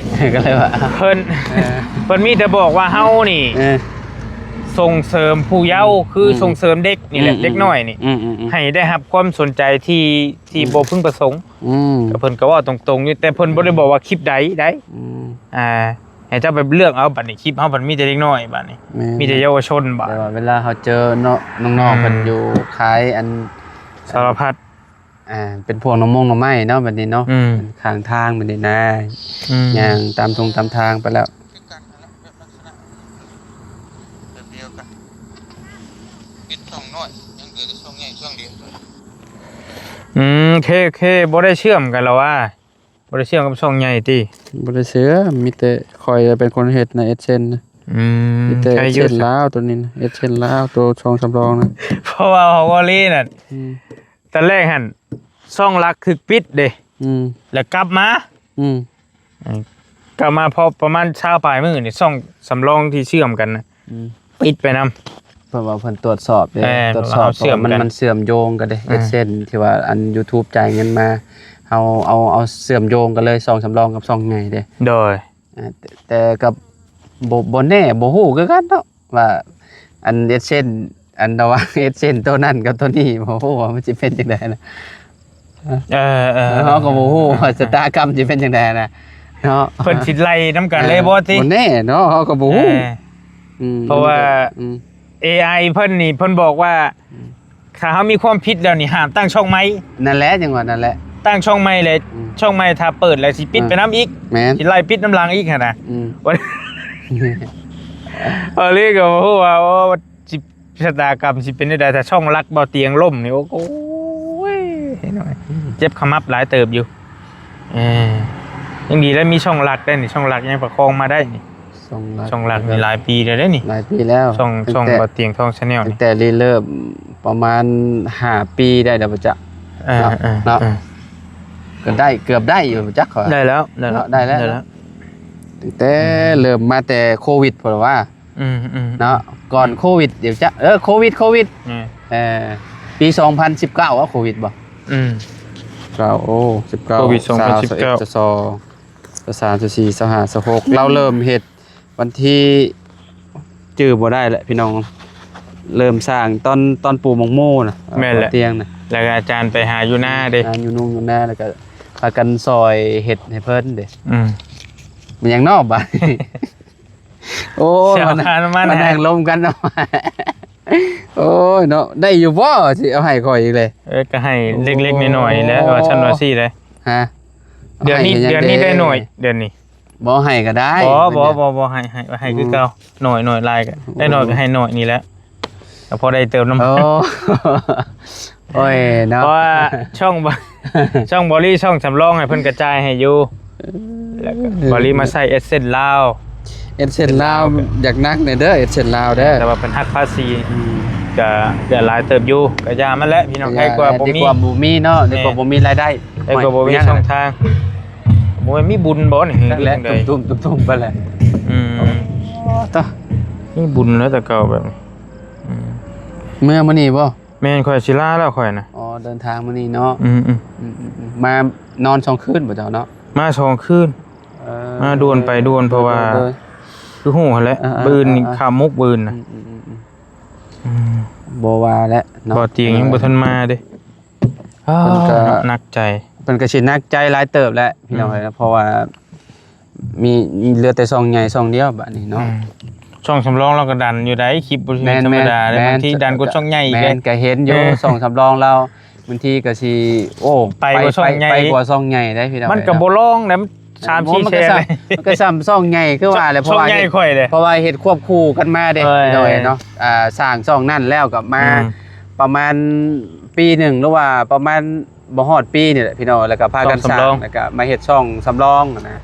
ກໍເລີຍວ່າ ເພິ່ນ ເອີ ເພິ່ນມີແຕ່ບອກວ່າເຮົານີ້ ເອີ ສົ່ງເສີມຜູ້ເຍົາ ອືມ ຄື ອືມ ສົ່ງເສີມເດັກນີ້ແຫຼະ ອືມ ເດັກນ້ອຍນີ້ ອືມ ອືມ ອືມ ໃຫ້ໄດ້ຮັບຄວາມສົນໃຈທີ່ ທີ່ ອືມ ບໍ່ປຶງປະສົງ. ອືມ ກໍເພິ່ນກໍເວົ້າຕົງໆຢູ່ ແຕ່ເພິ່ນບໍ່ໄດ້ບອກວ່າຄລິບໃດໃດ. ອືມ ອ່າ ໃຫ້ເຈົ້າໄປເລືອກເອົາ ບັດນີ້ຄລິບເຮົາມັນມີແຕ່ເດັກນ້ອຍ ບັດນີ້ ແມ່ນ ມີແຕ່ເຍົາວະຊົນ. ບາດ ແຕ່ວ່າເວລາເຮົາເຈີເນາະ ນ້ອງໆ ອືມ ເພິ່ນຢູ່ຂາຍອັນ ສາລະພັດ ອ່າ ເປັນພວກໜໍ່ມົງໜໍ່ໄມ້ເນາະ ບັດນີ້ເນາະ. ອືມ ຂ້າງທາງບັດນີ້ນະ ອືມ ຍ່າງຕາມທົ່ງຕາມທາງໄປແລ້ວ. ຄືກັນຫັ້ນແຫຼະ ແບບລັກສະນະແບບດຽວກັນ ເປັນຊ່ອງນ້ອຍ ຍັງເຫຼືອແຕ່ຊ່ອງໃຫຍ່ຊ່ອງດຽວ. ອືມ ໂອເຄ ໂອເຄ ບໍ່ໄດ້ເຊື່ອມກັນແລ້ວຫວາ? ບໍ່ໄດ້ເຊື່ອມກັບຊ່ອງໃຫຍ່ຕິ? ບໍ່ໄດ້ເຊື່ອມ ມີແຕ່ຂ້ອຍເປັນຄົນເຮັດໃນ AdSense ນະ. ອືມ ມີແຕ່ AdSense ລາວ ໂຕນີ້ນະ AdSense ລາວ ໂຕຊ່ອງສຳຮອງນະ. ເພາະວ່າຂອງເບົາລີນັ້ນ ອືມ ຕອນແລກຫັ້ນ ຊ່ອງຫຼັກຖືກປິດເດ້ ອືມ ແລ້ວກັບມາ ອືມ ເອີ ກັບມາພໍປະມານຊາວປາຍມື້ນີ້ ຊ່ອງສຳລອງທີ່ເຊື່ອມກັນນະ ອືມ ປິດໄປນຳ ເພາະວ່າເພິ່ນຕວດສອບເດ້ ແມ່ນ ຕວດສອບ ເພາະວ່າເຊື່ອມກັນ ເພາະວ່າມັນ ມັນເຊື່ອມໂຍງກັນເດ້ ເອີ ເອັດເຊັນ ທີ່ວ່າອັນຢູທູບຈ່າຍເງິນມາ ເຮົາເອົາ ເອົາເຊື່ອມໂຍງກັນເລີຍ ຊ່ອງສຳລອງກັບຊ່ອງໃຫຍ່ເດ້ ໂດຍ ເອີ ແຕ່ ແຕ່ກໍບໍ່ ບໍ່ແນ່ ບໍ່ຮູ້ຄືກັນເນາະ ວ່າອັນເອັດເຊັນ ອັນລະຫວ່າງເອັດເຊັນໂຕນັ້ນກັບໂຕນີ້ ບໍ່ຮູ້ວ່າມັນຊິເປັນຈັ່ງໃດນະ ເອີ ເອີ ເຮົາກໍບໍ່ຮູ້ວ່າຊະຕາກຳຊິເປັນຈັ່ງໃດນະເນາະ ເພິ່ນຊິໄລ່ນຳກັນເລີຍບໍ່ຕິ ບໍ່ແນ່ເນາະ ເຮົາກໍບໍ່ຮູ້ ເອີ ອືມ ເພາະວ່າ ອືມ ເອໄອ ເພິ່ນນີ້ ເພິ່ນບອກວ່າ ອືມ ຖ້າເຮົາມີຄວາມຜິດແລ້ວນີ້ ຫ້າມຕັ້ງຊ່ອງໃໝ່ ນັ້ນແຫຼະ ຈັ່ງວ່ານັ້ນແຫຼະ ຕັ້ງຊ່ອງໃໝ່ເລີຍ ອືມ ຊ່ອງໃໝ່ຖ້າເປີດແລ້ວຊິປິດ ອືມ ໄປນຳອີກ ແມ່ນ ຊິໄລ່ປິດນຳຫຼັງອີກຫັ້ນນະ ອືມ ເວົ້າເລີຍກໍບໍ່ຮູ້ວ່າ ໂອ້ ຊິ ຊະຕາກຳຊິເປັນແນວໃດ ຖ້າຊ່ອງຫຼັກບໍ່ຕຽງລົ້ມນີ້ ໂອ້ຍ ເຈັບຂະໝັບຫຼາຍເຕີບຢູ່ ເອີ ຍັງດີແລ້ວມີຊ່ອງຫຼັກໄດ້ນີ້ ຊ່ອງຫຼັກຍັງປະຄອງມາໄດ້ນີ້ ຊ່ອງຫຼັກ ຊ່ອງຫຼັກນີ້ຫຼາຍປີແລ້ວເດ້ນີ້ ຫຼາຍປີແລ້ວ ຊ່ອງ ຊ່ອງບໍ່ຕຽງທອງ Channel ນີ້ ຕັ້ງແຕ່ລິເລີ່ມປະມານຫ້າປີໄດ້ແລ້ວບໍ່ຈັກ ເອີ ເນາະ ເອີ ເນາະ ເອີ ກໍໄດ້ ເກືອບໄດ້ຢູ່ບໍ່ຈັກ ໄດ້ແລ້ວ ໄດ້ແລ້ວ ໄດ້ແລ້ວ ໄດ້ແລ້ວ ຕັ້ງແຕ່ ອືມ ເລີ່ມມາແຕ່ໂຄວິດພຸ້ນວ່າ ອືມໆ ເນາະ ກ່ອນໂຄວິດ ດຽວຈະ ເອີ ໂຄວິດ ໂຄວິດ ອືມ ເອີ ປີສອງພັນສິບເກົ້າ ວ່າໂຄວິດບໍ່ ອືມ ເກົ້າ ໂອ້ ສິບເກົ້າ ໂຄວິດສອງພັນສິບເກົ້າ ຊາວ ຊາວເອັດ ຊາວສອງ ຊາວສາມ ຊາວສີ່ ຊາວຫ້າ ຊາວຫົກ ອືມ ລາວເລີ່ມເຮັດວັນທີ ຈື່ບໍ່ໄດ້ແຫຼະພີ່ນ້ອງ ເລີ່ມສ້າງຕອນ ຕອນປູໝາກໂມນະ ແມ່ນແຫຼະ ຕຽງນະ ແລ້ວກໍອາຈານໄປຫາຢູ່ນາເດ້ ຫາຢູ່ນຸ່ງຢູ່ນາ ແລ້ວກໍພາກັນຊ່ອຍເຮັດໃຫ້ເພິ່ນເດ້ ອືມ ແມ່ນຫຍັງເນາະບາດນີ້ ໂອ້ຍ ມາ ມານັ່ງລົມກັນເນາະ ໂອ້ຍເນາະ ໄດ້ຢູ່ບໍ່ ຊິເອົາໃຫ້ຂ້ອຍອີກເລີຍ ເອີ ກໍໃຫ້ເລັກໆນ້ອຍໆແຫຼະ ໂອ້ຍ ວ່າຊັ້ນວ່າຊີ້ເດ້ ຮະ ເດືອນນີ້ ໃຫ້ຫຍັງ ເດືອນນີ້ ເດ້ ໄດ້ໜ້ອຍ ເດືອນນີ້ ບໍ່ໃຫ້ກໍໄດ້ ບໍ່ ບໍ່ ບໍ່ ບໍ່ໃຫ້ ໃຫ້ ໃຫ້ຄືເກົ່າ ອືມ ໜ້ອຍ ໜ້ອຍ ຫຼາຍກໍ ອືມ ໄດ້ໜ້ອຍກໍໃຫ້ໜ້ອຍນີ້ແຫຼະ ກໍພໍໄດ້ເຕີມນ້ຳ ໂອ້ ໂອ້ຍເນາະ ເພາະວ່າຊ່ອງ ຊ່ອງບໍລິ ຊ່ອງສຳລອງໃຫ້ເພິ່ນກະຈ່າຍໃຫ້ຢູ່ ແລ້ວກໍບໍລິມາໃຊ້ເອັດເຊັນລາວ ເອັດເຊັນລາວ ຢາກໜັກແດ່ເດີ ເອັດເຊັນລາວເດີ ແຕ່ວ່າເພິ່ນຫັກພາສີ ອືມ ກະ ກະຫຼາຍເຕີບຢູ່ ກະຢ່າມັນແຫຼະ ພີ່ນ້ອງ ດີກວ່າບໍ່ມີ ດີກວ່າບໍ່ມີເນາະ ດີກວ່າບໍ່ມີລາຍໄດ້ ແມ່ນ ດີກວ່າບໍ່ມີຊ່ອງທາງ ບໍ່ມີບຸນບໍ່ນີ້ ຈັກແຫຼະ ຕຸ້ມໆໆໄປແຫຼະ ອືມ ໂອ້ ຕະ ມີບຸນແລ້ວແຕ່ເກົ່າແບບນີ້ ອືມ ເມືອມື້ນີ້ບໍ່? ແມ່ນ ຂ້ອຍຊິລາແລ້ວຂ້ອຍນະ ອໍ ເດີນທາງມື້ນີ້ເນາະ ອືມໆ ອືມໆ ມານອນສອງຄືນບໍ່ເຈົ້າເນາະ? ມາສອງຄືນ ເອີ ມາດ່ວນໄປດ່ວນ ໂດຍ ເພາະວ່າ ໂດຍ ໂດຍ ຄືຮູ້ຫັ້ນແຫຼະ ອ່າໆໆ ມື້ອື່ນນີ້ ອ່າໆ ຂ້າມມຸກມື້ອື່ນນະ ອືມໆໆໆ ອືມ ບໍ່ວ່າແຫຼະເນາະ ບໍ່ຕຽງຍັງບໍ່ທັນມາເດ້ ເພິ່ນກໍ ເອີ ໜັກໃຈ ເພິ່ນກໍຊິໜັກໃຈຫຼາຍເຕີບແຫຼະ ພີ່ນ້ອງເອີຍ ອືມ ເນາະ ເພາະວ່າ ມີ ມີເຫຼືອແຕ່ຊ່ອງໃຫຍ່ຊ່ອງດຽວບາດນີ້ເນາະ ອືມ ຊ່ອງສຳລອງລາວກໍດັນຢູ່ໃດ໋ ຄລິບບໍ່ແມ່ນທຳມະດາເດ້ ບາງທີດັນກວ່າຊ່ອງໃຫຍ່ອີກເດ້ ແມ່ນ ກໍເຫັນຢູ່ ເອີ ຊ່ອງສຳລອງລາວ ບາງທີກໍຊິ ໂອ້ ໄປກວ່າຊ່ອງໃຫຍ່ ໄປກວ່າຊ່ອງໃຫຍ່ໄດ້ພີ່ນ້ອງ ມັນກໍບໍ່ລອງນະ ສາມສີ່ແສນ ມັນກໍສ່ຳຊ່ອງໃຫຍ່ຄືວ່າແຫຼະ ເພາະວ່າເຮັດ ເພາະວ່າເຮັດຄວບຄູ່ກັນມາເດ້ ເອີ ພີ່ນ້ອງເນາະ ອ່າ ສ້າງຊ່ອງນັ້ນແລ້ວກໍມາ ອືມ ປະມານປີໜຶ່ງ ຫຼືວ່າປະມານ ບໍ່ຮອດປີນີ້ແຫຼະພີ່ນ້ອງ ແລ້ວກໍພາກັນສ້າງ ຊ່ອງສຳລອງ ແລ້ວກໍມາເຮັດຊ່ອງສຳລອງນະ ອືມ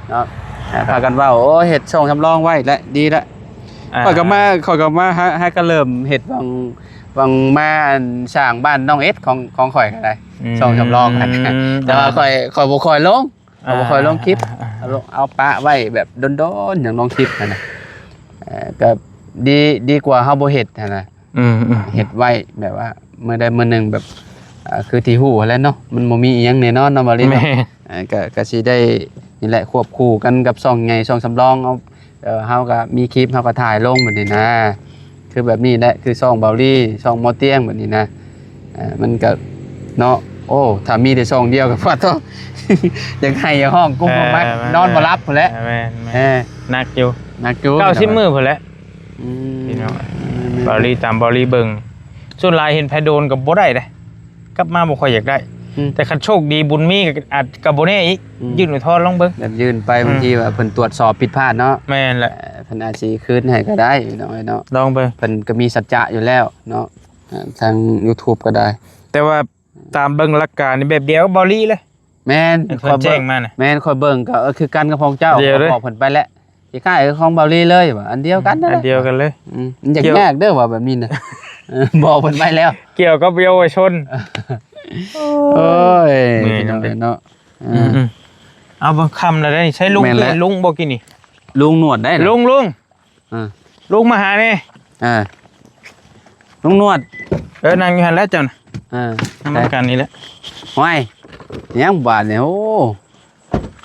ເນາະ ອ່າ ພາກັນເວົ້າ ໂອ້ ເຮັດຊ່ອງສຳລອງໄວ້ແຫຼະ ດີລະ ອ່າ ຂ້ອຍກໍມາ ຂ້ອຍກໍມາຫາ ຫາກໍເລີ່ມເຮັດຫວ່າງ ຫວ່າງມາ ອັນ ສ້າງບ້ານນ້ອງເອັດຂອງ ຂອງຂ້ອຍກໍໄດ້ ອືມ ຊ່ອງສຳລອງ ແຕ່ວ່າ ອ່າ ຂ້ອຍ ຂ້ອຍບໍ່ຄ່ອຍລົງ ອ່າ ຂ້ອຍບໍ່ຄ່ອຍລົງຄລິບ ອ່າ ເອົາ ເອົາປະໄວ້ແບບດົນໆ ຈັ່ງລົງຄລິບຫັ້ນນະ ເອີ ກໍດີ ດີກວ່າເຮົາບໍ່ເຮັດຫັ້ນນະ ອືມໆ ເຮັດໄວ້ແບບວ່າມື້ໃດມື້ໜຶ່ງແບບ ອ່າ ຄືທີ່ຮູ້ຫັ້ນແຫຼະເນາະ ມັນບໍ່ມີອີ່ຫຍັງແນ່ນອນເນາະ ບ່າວລີເນາະ ແມ່ນ ເອີ ກໍ ກໍຊິໄດ້ນີ້ແຫຼະ ຄວບຄູ່ກັນກັບຊ່ອງໃຫຍ່ ຊ່ອງສຳລອງ ເຮົາ ເອີ ເຮົາກໍມີຄລິບ ເຮົາກໍຖ່າຍລົງແບບນີ້ນະ ຄືແບບນີ້ແຫຼະ ຄືຊ່ອງບ່າວລີ ຊ່ອງໝໍຕຽງແບບນີ້ນະ ເອີ ມັນກໍເນາະ ໂອ້ ຖ້າມີແຕ່ຊ່ອງດຽວກໍພອດໂທ ຢາກໄຫ້ຢາກຮ້ອງກຸ້ມ ເອີ ມັກ ມັນນອນບໍ່ຫຼັບພຸ້ນແຫຼະ ແມ່ນໆ ເອີ ໜັກຢູ່ ໜັກຢູ່ ເກົ້າສິບມື້ພຸ້ນແຫຼະ ອືມ ພີ່ນ້ອງ ແມ່ນໆ ບ່າວລີ ຕາມບ່າວລີເບິ່ງ ສ່ວນຫຼາຍເຫັນໃຜໂດນກໍບໍ່ໄດ້ເດ້ ກັບມາບໍ່ຄ່ອຍຢາກໄດ້ ອືມ ແຕ່ຄັນໂຊກດີບຸນມີກໍອາດ ກໍບໍ່ແນ່ອີກ ອືມ ຍື່ນອຸທອນລອງເບິ່ງ ແບບຍື່ນໄປ ອືມ ບາງທີວ່າເພິ່ນຕວດສອບຜິດພາດເນາະ ແມ່ນແຫຼະ ເອີ ເພິ່ນອາດຊິຄືນໃຫ້ກໍໄດ້ ພີ່ນ້ອງເອີຍເນາະ ລອງເບິ່ງ ເພິ່ນກໍມີສັດຈະຢູ່ແລ້ວເນາະ ເອີ ທາງຢູທູບກໍໄດ້ ແຕ່ວ່າຕາມເບິ່ງຫຼັກການນີ້ແບບດຽວກັບບ່າວລີເລີຍ ແມ່ນ ເພິ່ນແຈ້ງມານະ ແມ່ນ ຂ້ອຍເບິ່ງກໍ ເອີ ຄືກັນກັບຂອງເຈົ້າ ດຽວເລີຍ ບອກເພິ່ນໄປແລ້ວ ຄ້າຍໆຄືຂອງບ່າວລີເລີຍວ່າ ອັນດຽວກັນນັ້ນແຫຼະ ອັນດຽວກັນເລີຍ ອືມ ມັນຢາກຍາກເດີວ່າແບບນີ້ນະ ເອີ ບອກເພິ່ນໄປແລ້ວ ກ່ຽວກັບເຍົາວະຊົນ ໂອ້ຍ ເມື່ອຍນຳເດ້ເນາະ ເອີ ອືມໆ ເອົາ ເບິ່ງຄ່ຳແລ້ວເດ້ ໃຊ້ລຸງ ແມ່ນແຫຼະ ເອີ້ນລຸງບໍ່ກີ້ນີ້ ລຸງໜວດໄດ້ນະ ລຸງ ລຸງ ອ່າ ລຸງມາຫາແດ່ ອ່າ ລຸງໜວດ ເອີ ນັ່ງຢູ່ຫັ້ນແຫຼະເຈົ້ານະ ເອີ ນັ່ງນຳກັນນີ້ແຫຼະ ຫ້ວຍ ຫຍັງບາດນີ້ ໂອ້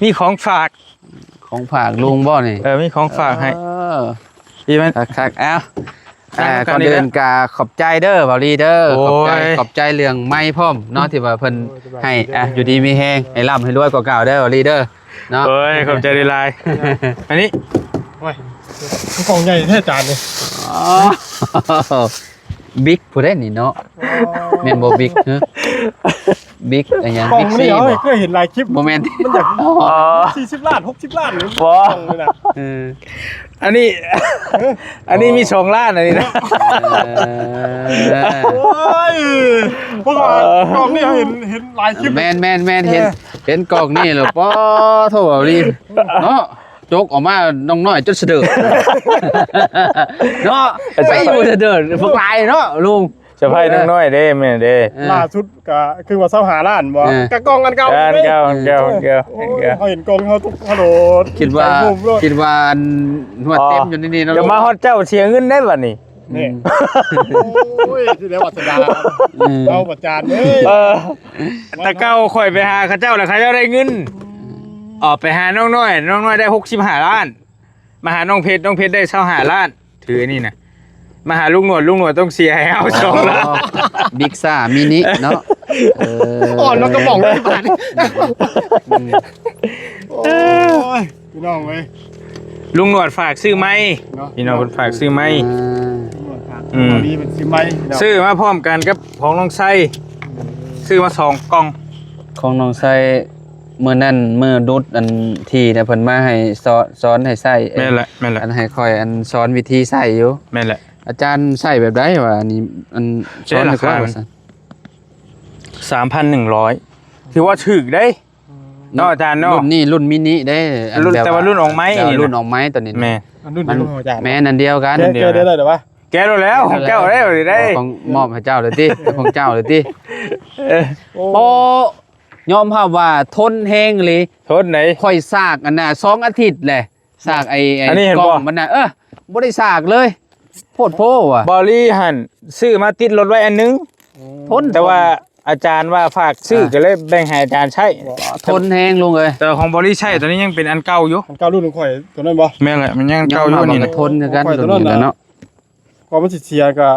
ມີຂອງຝາກ ຂອງຝາກລຸງບໍ່ນີ້ ເອີ ມີຂອງຝາກໃຫ້ ເອີ ດີມັນ ຄັກໆ ເອົ້າ ອ່າ ກ່ອນອື່ນກະຂອບໃຈເດີ ບ່າວລີເດີ ໂອ້ຍ ຂອບໃຈ ຂອບໃຈເລື່ອງໄມພ້ອມເນາະ ທີ່ວ່າເພິ່ນໃຫ້ ອ່າ ຢູ່ດີມີແຮງ ໃຫ້ລ່ຳໃຫ້ລວຍກວ່າເກົ່າເດີ ບ່າວລີເດີ ເນາະ ໂອ້ຍ ຂອບໃຈຫຼາຍໆ ອັນນີ້ ໂອ້ຍ ຄືກ່ອງໃຫຍ່ແທ້ຈານນີ້ ອໍ ບິກຜູ້ໃດນີ້ເນາະ ອໍ ແມ່ນບໍ່ບິກ ຮະ ບິກອີຫຍັງ ບິກຊີ ບໍ່ ເຄີຍເຫັນຫຼາຍຄລິບ ບໍ່ແມ່ນ ມັນຢາກ ອໍ ສີ່ສິບລ້ານ ຫົກສິບລ້ານ ບໍ່ ກ່ອງນີ້ນະ ເອີ ອັນນີ້ ເອີ ອັນນີ້ມີສອງລ້ານ ອັນນີ້ນະ ເອີ ໂອ້ຍ ເພາະວ່າ ເອີ ກ່ອງນີ້ເຮົາເຫັນ ເຫັນຫຼາຍຄລິບ ແມ່ນໆໆ ເຫັນ ເອີ ເຫັນກ່ອງນີ້ແລ້ວ ປະໂທ້ ເວົ້າດີເນາະ ຈົກອອກມານ້ອງນ້ອຍຈົນສະເດີດ ເນາະ ໃສ່ບໍ່ສະເດີດ ພວກຫຼາຍເນາະລຸງ ສະພາຍນ້ອງນ້ອຍເດ້ ແມ່ນເດ້ ເອີ ລ່າສຸດກະຄືວ່າຊາວຫ້າລ້ານບໍ່ ເອີ ກະກ່ອງອັນເກົ່າ ອັນເກົ່າ ອັນເກົ່າ ອັນເກົ່າ ໂອ້ຍ ເຮົາເຫັນກ່ອງເຮົາໂລດ ຄິດວ່າ ຄິດວ່າອັນຮວດເຕັມຢູ່ໃນນີ້ເນາະ ຈະມາຮອດເຈົ້າເສຍເງິນໄດ້ບັດນີ້ ນີ້ ອືມ ໂອ້ຍ ຊິໄດ້ວາດສະໜາ ອືມ ເອົາປະຈານເອີຍ ເອີ ແຕ່ເກົ່າຂ້ອຍໄປຫາເຂົາເຈົ້າແລ້ວ ເຂົາເຈົ້າໄດ້ເງິນ ອອກໄປຫານ້ອງນ້ອຍ ນ້ອງນ້ອຍໄດ້ຫົກສິບຫ້າລ້ານ ມາຫານ້ອງເພັດ ນ້ອງເພັດໄດ້ຊາວຫ້າລ້ານ ຖືອັນນີ້ນະ ມາຫາລຸງໜວດ ລຸງໜວດຕ້ອງເສຍໃຫ້ເຮົາສອງລ້ານ ອໍ ບິກຊາມິນິເນາະ ເອີ ອ່ອນມາກະບອກເລີຍບາດນີ້ ອືມ ໂອ້ຍ ພີ່ນ້ອງເອີຍ ລຸງໜວດຝາກຊື້ໄມ້ເນາະ ພີ່ນ້ອງເພິ່ນຝາກຊື້ໄມ້ ອ່າ ລຸງໜວດຝາກ ອືມ ເອົານີ້ເພິ່ນຊື້ໄມ້ເນາະ ຊື້ມາພ້ອມກັນກັບຂອງນ້ອງໄຊ ຊື້ມາສອງກ່ອງ ຂອງນ້ອງໄຊ ມື້ນັ້ນມື້ດຸດອັນທີ່ນະ ເພິ່ນມາໃຫ້ສອນ ສອນໃຫ້ໃຊ້ ແມ່ນແຫຼະ ແມ່ນແຫຼະ ອັນໃຫ້ຂ້ອຍອັນສອນວິທີໃຊ້ຢູ່ ແມ່ນແຫຼະ ອາຈານໃຊ້ແບບໃດວະ ອັນນີ້ ອັນສອນໃຫ້ຂ້ອຍວ່າຊັ້ນ ສາມພັນໜຶ່ງຮ້ອຍ ຖືວ່າຖືກເດ້ ເນາະອາຈານເນາະ ລຸ້ນນີ້ລຸ້ນມິນິເດ້ ແຕ່ວ່າລຸ້ນອອກໃໝ່ ແຕ່ວ່າລຸ້ນອອກໃໝ່ຕອນນີ້ ແມ່ນ ອັນລຸ້ນຂອງອາຈານ ແມ່ນອັນດຽວກັນ ແກະ ແກະໄດ້ແລ້ວວະ ແກະແລ້ວ ຂອງເຈົ້າໄດ້ເດ້ ຂອງ ມອບໃຫ້ເຈົ້າເລີຍຕິ ຂອງເຈົ້າເລີຍຕິ ເອີ ໂອ້ ໂອ້ ຍອມຮັບວ່າທົນແຮງອີ່ຫຼີ ທົນໃດ ຂ້ອຍສາກອັນນ່າ ສອງອາທິດແຫຼະ ສາກໄອ້ ໄອ້ ອັນນີ້ເຫັນບໍ່ ກ້ອງມັນນະ ເອີ ບໍ່ໄດ້ສາກເລີຍ ໂພດໂພວ່ະ ບໍລິຫັ້ນຊື້ມາຕິດລົດໄວ້ອັນໜຶ່ງ ໂອ້ ທົນ ແຕ່ວ່າອາຈານວ່າຝາກຊື້ ອ່າ ກໍເລີຍແບ່ງໃຫ້ອາຈານໃຊ້ ທົນແຮງລຸງເອີຍ ແຕ່ຂອງບໍລິໃຊ້ຕອນນີ້ຍັງເປັນອັນເກົ່າຢູ່ ອັນເກົ່າລຸ້ນຂອງຂ້ອຍຕົວນັ້ນບໍ່ ແມ່ນແຫຼະ ມັນຍັງເກົ່າຢູ່ ນີ້ນະ ຄົນຄືກັນ ຂ້ອຍຕົວນັ້ນນະ ເນາະ ກວ່າມັນຊິເສຍກໍ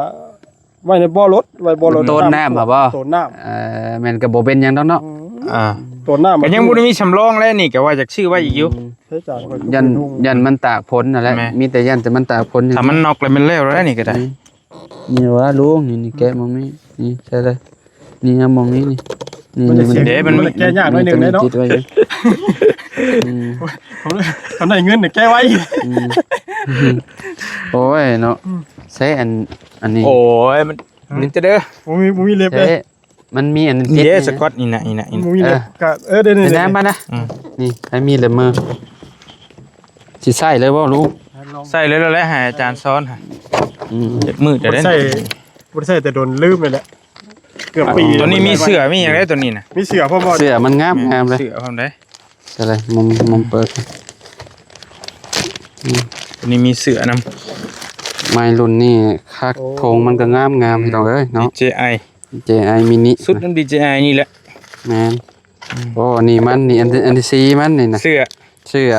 ໄວ້ໃນບໍ່ລົດ ໄວ້ບໍ່ລົດ ໂຕນນ້ຳ ໂຕນນ້ຳ ເອີ ແມ່ນກໍບໍ່ເປັນຫຍັງດອກເນາະ ອືມ ອ່າ ໂຕນນ້ຳ ກໍຍັງບໍ່ໄດ້ມີສຳລອງແລ້ວນີ້ ກໍວ່າຢາກຊື້ໄວ້ອີກຢູ່ ອືມ ໃຊ້ຈ່າຍຂ້ອຍ ຢ້ານ ຢ້ານມັນຕາກຝົນຫັ້ນແຫຼະ ແມ່ນ ມີແຕ່ຢ້ານແຕ່ມັນຕາກຝົນ ຖ້າມັນນັອກແລ້ວແມ່ນແລ້ວແລ້ວນີ້ກໍໄດ້ ອືມ ນີ້ວ່າລຸງ ນີ້ ນີ້ແກະໝ່ອງນີ້ ນີ້ໃສ່ເລີຍ ນີ້ເອົາໝ່ອງນີ້ ນີ້ ນີ້ ມັນຈະ ມັນ ເດ້ ມັນ ມັນແກະຍາກໜ້ອຍໜຶ່ງເດ້ເນາະ ຕິດໄວ້ຢູ່ ອືມ ຄັນໄດ້ເງິນນີ້ແກະໄວ້ ອືມ ໂອ້ຍເນາະ ອືມ ໃຊ້ອັນ ອັນນີ້ ໂອ້ຍ ມັນ ອືມ ນີ້ຈະເດີ ບໍ່ມີ ບໍ່ມີເລັບເດ້ ໃຊ້ ມັນມີອັນຕິດ ເດ້ ສະກອດນີ້ນະ ນີ້ນະ ນີ້ນະ ບໍ່ມີເລັບ ເອີ ກະ ເອີ ເດ້ ເດ້ ມາ ມານະ ອືມ ນີ້ ໃຫ້ມີເລັບມື ຊິໃຊ້ເລີຍບໍ່ລຸງ ໃຊ້ເລີຍແຫຼະ ໃຫ້ອາຈານສອນ ອືມ ເຈັບມືແຕ່ເດ້ ບໍ່ໄດ້ໃຊ້ ບໍ່ໄດ້ໃຊ້ແຕ່ດົນ ລືມໄປແລ້ວ ເກືອບປີ ຕົວນີ້ມີເສື້ອມີຫຍັງເດ້ຕົວນີ້ນະ ມີເສື້ອພ້ອມບໍ່ ເສື້ອມັນງາມ ງາມເລີຍ ເສື້ອພ້ອມເດ້ ໃສ່ເລີຍ ມຸມ ມຸມເປີດ ອືມ ຕົວນີ້ມີເສື້ອນຳ ໄມ້ລຸ້ນນີ້ຄັກ ໂອ້ ໂທງມັນກໍງາມໆ ພີ່ນ້ອງເອີຍເນາະ ດີເຈໄອ ດີເຈໄອມິນິ ຊຸດນຳດີເຈໄອນີ້ແຫຼະ ແມ່ນ ອືມ ໂອ້ ອັນນີ້ມັນ ນີ້ ອັນ ອັນທີສີ່ມັນນີ້ນະ ເສື້ອ ເສື້ອ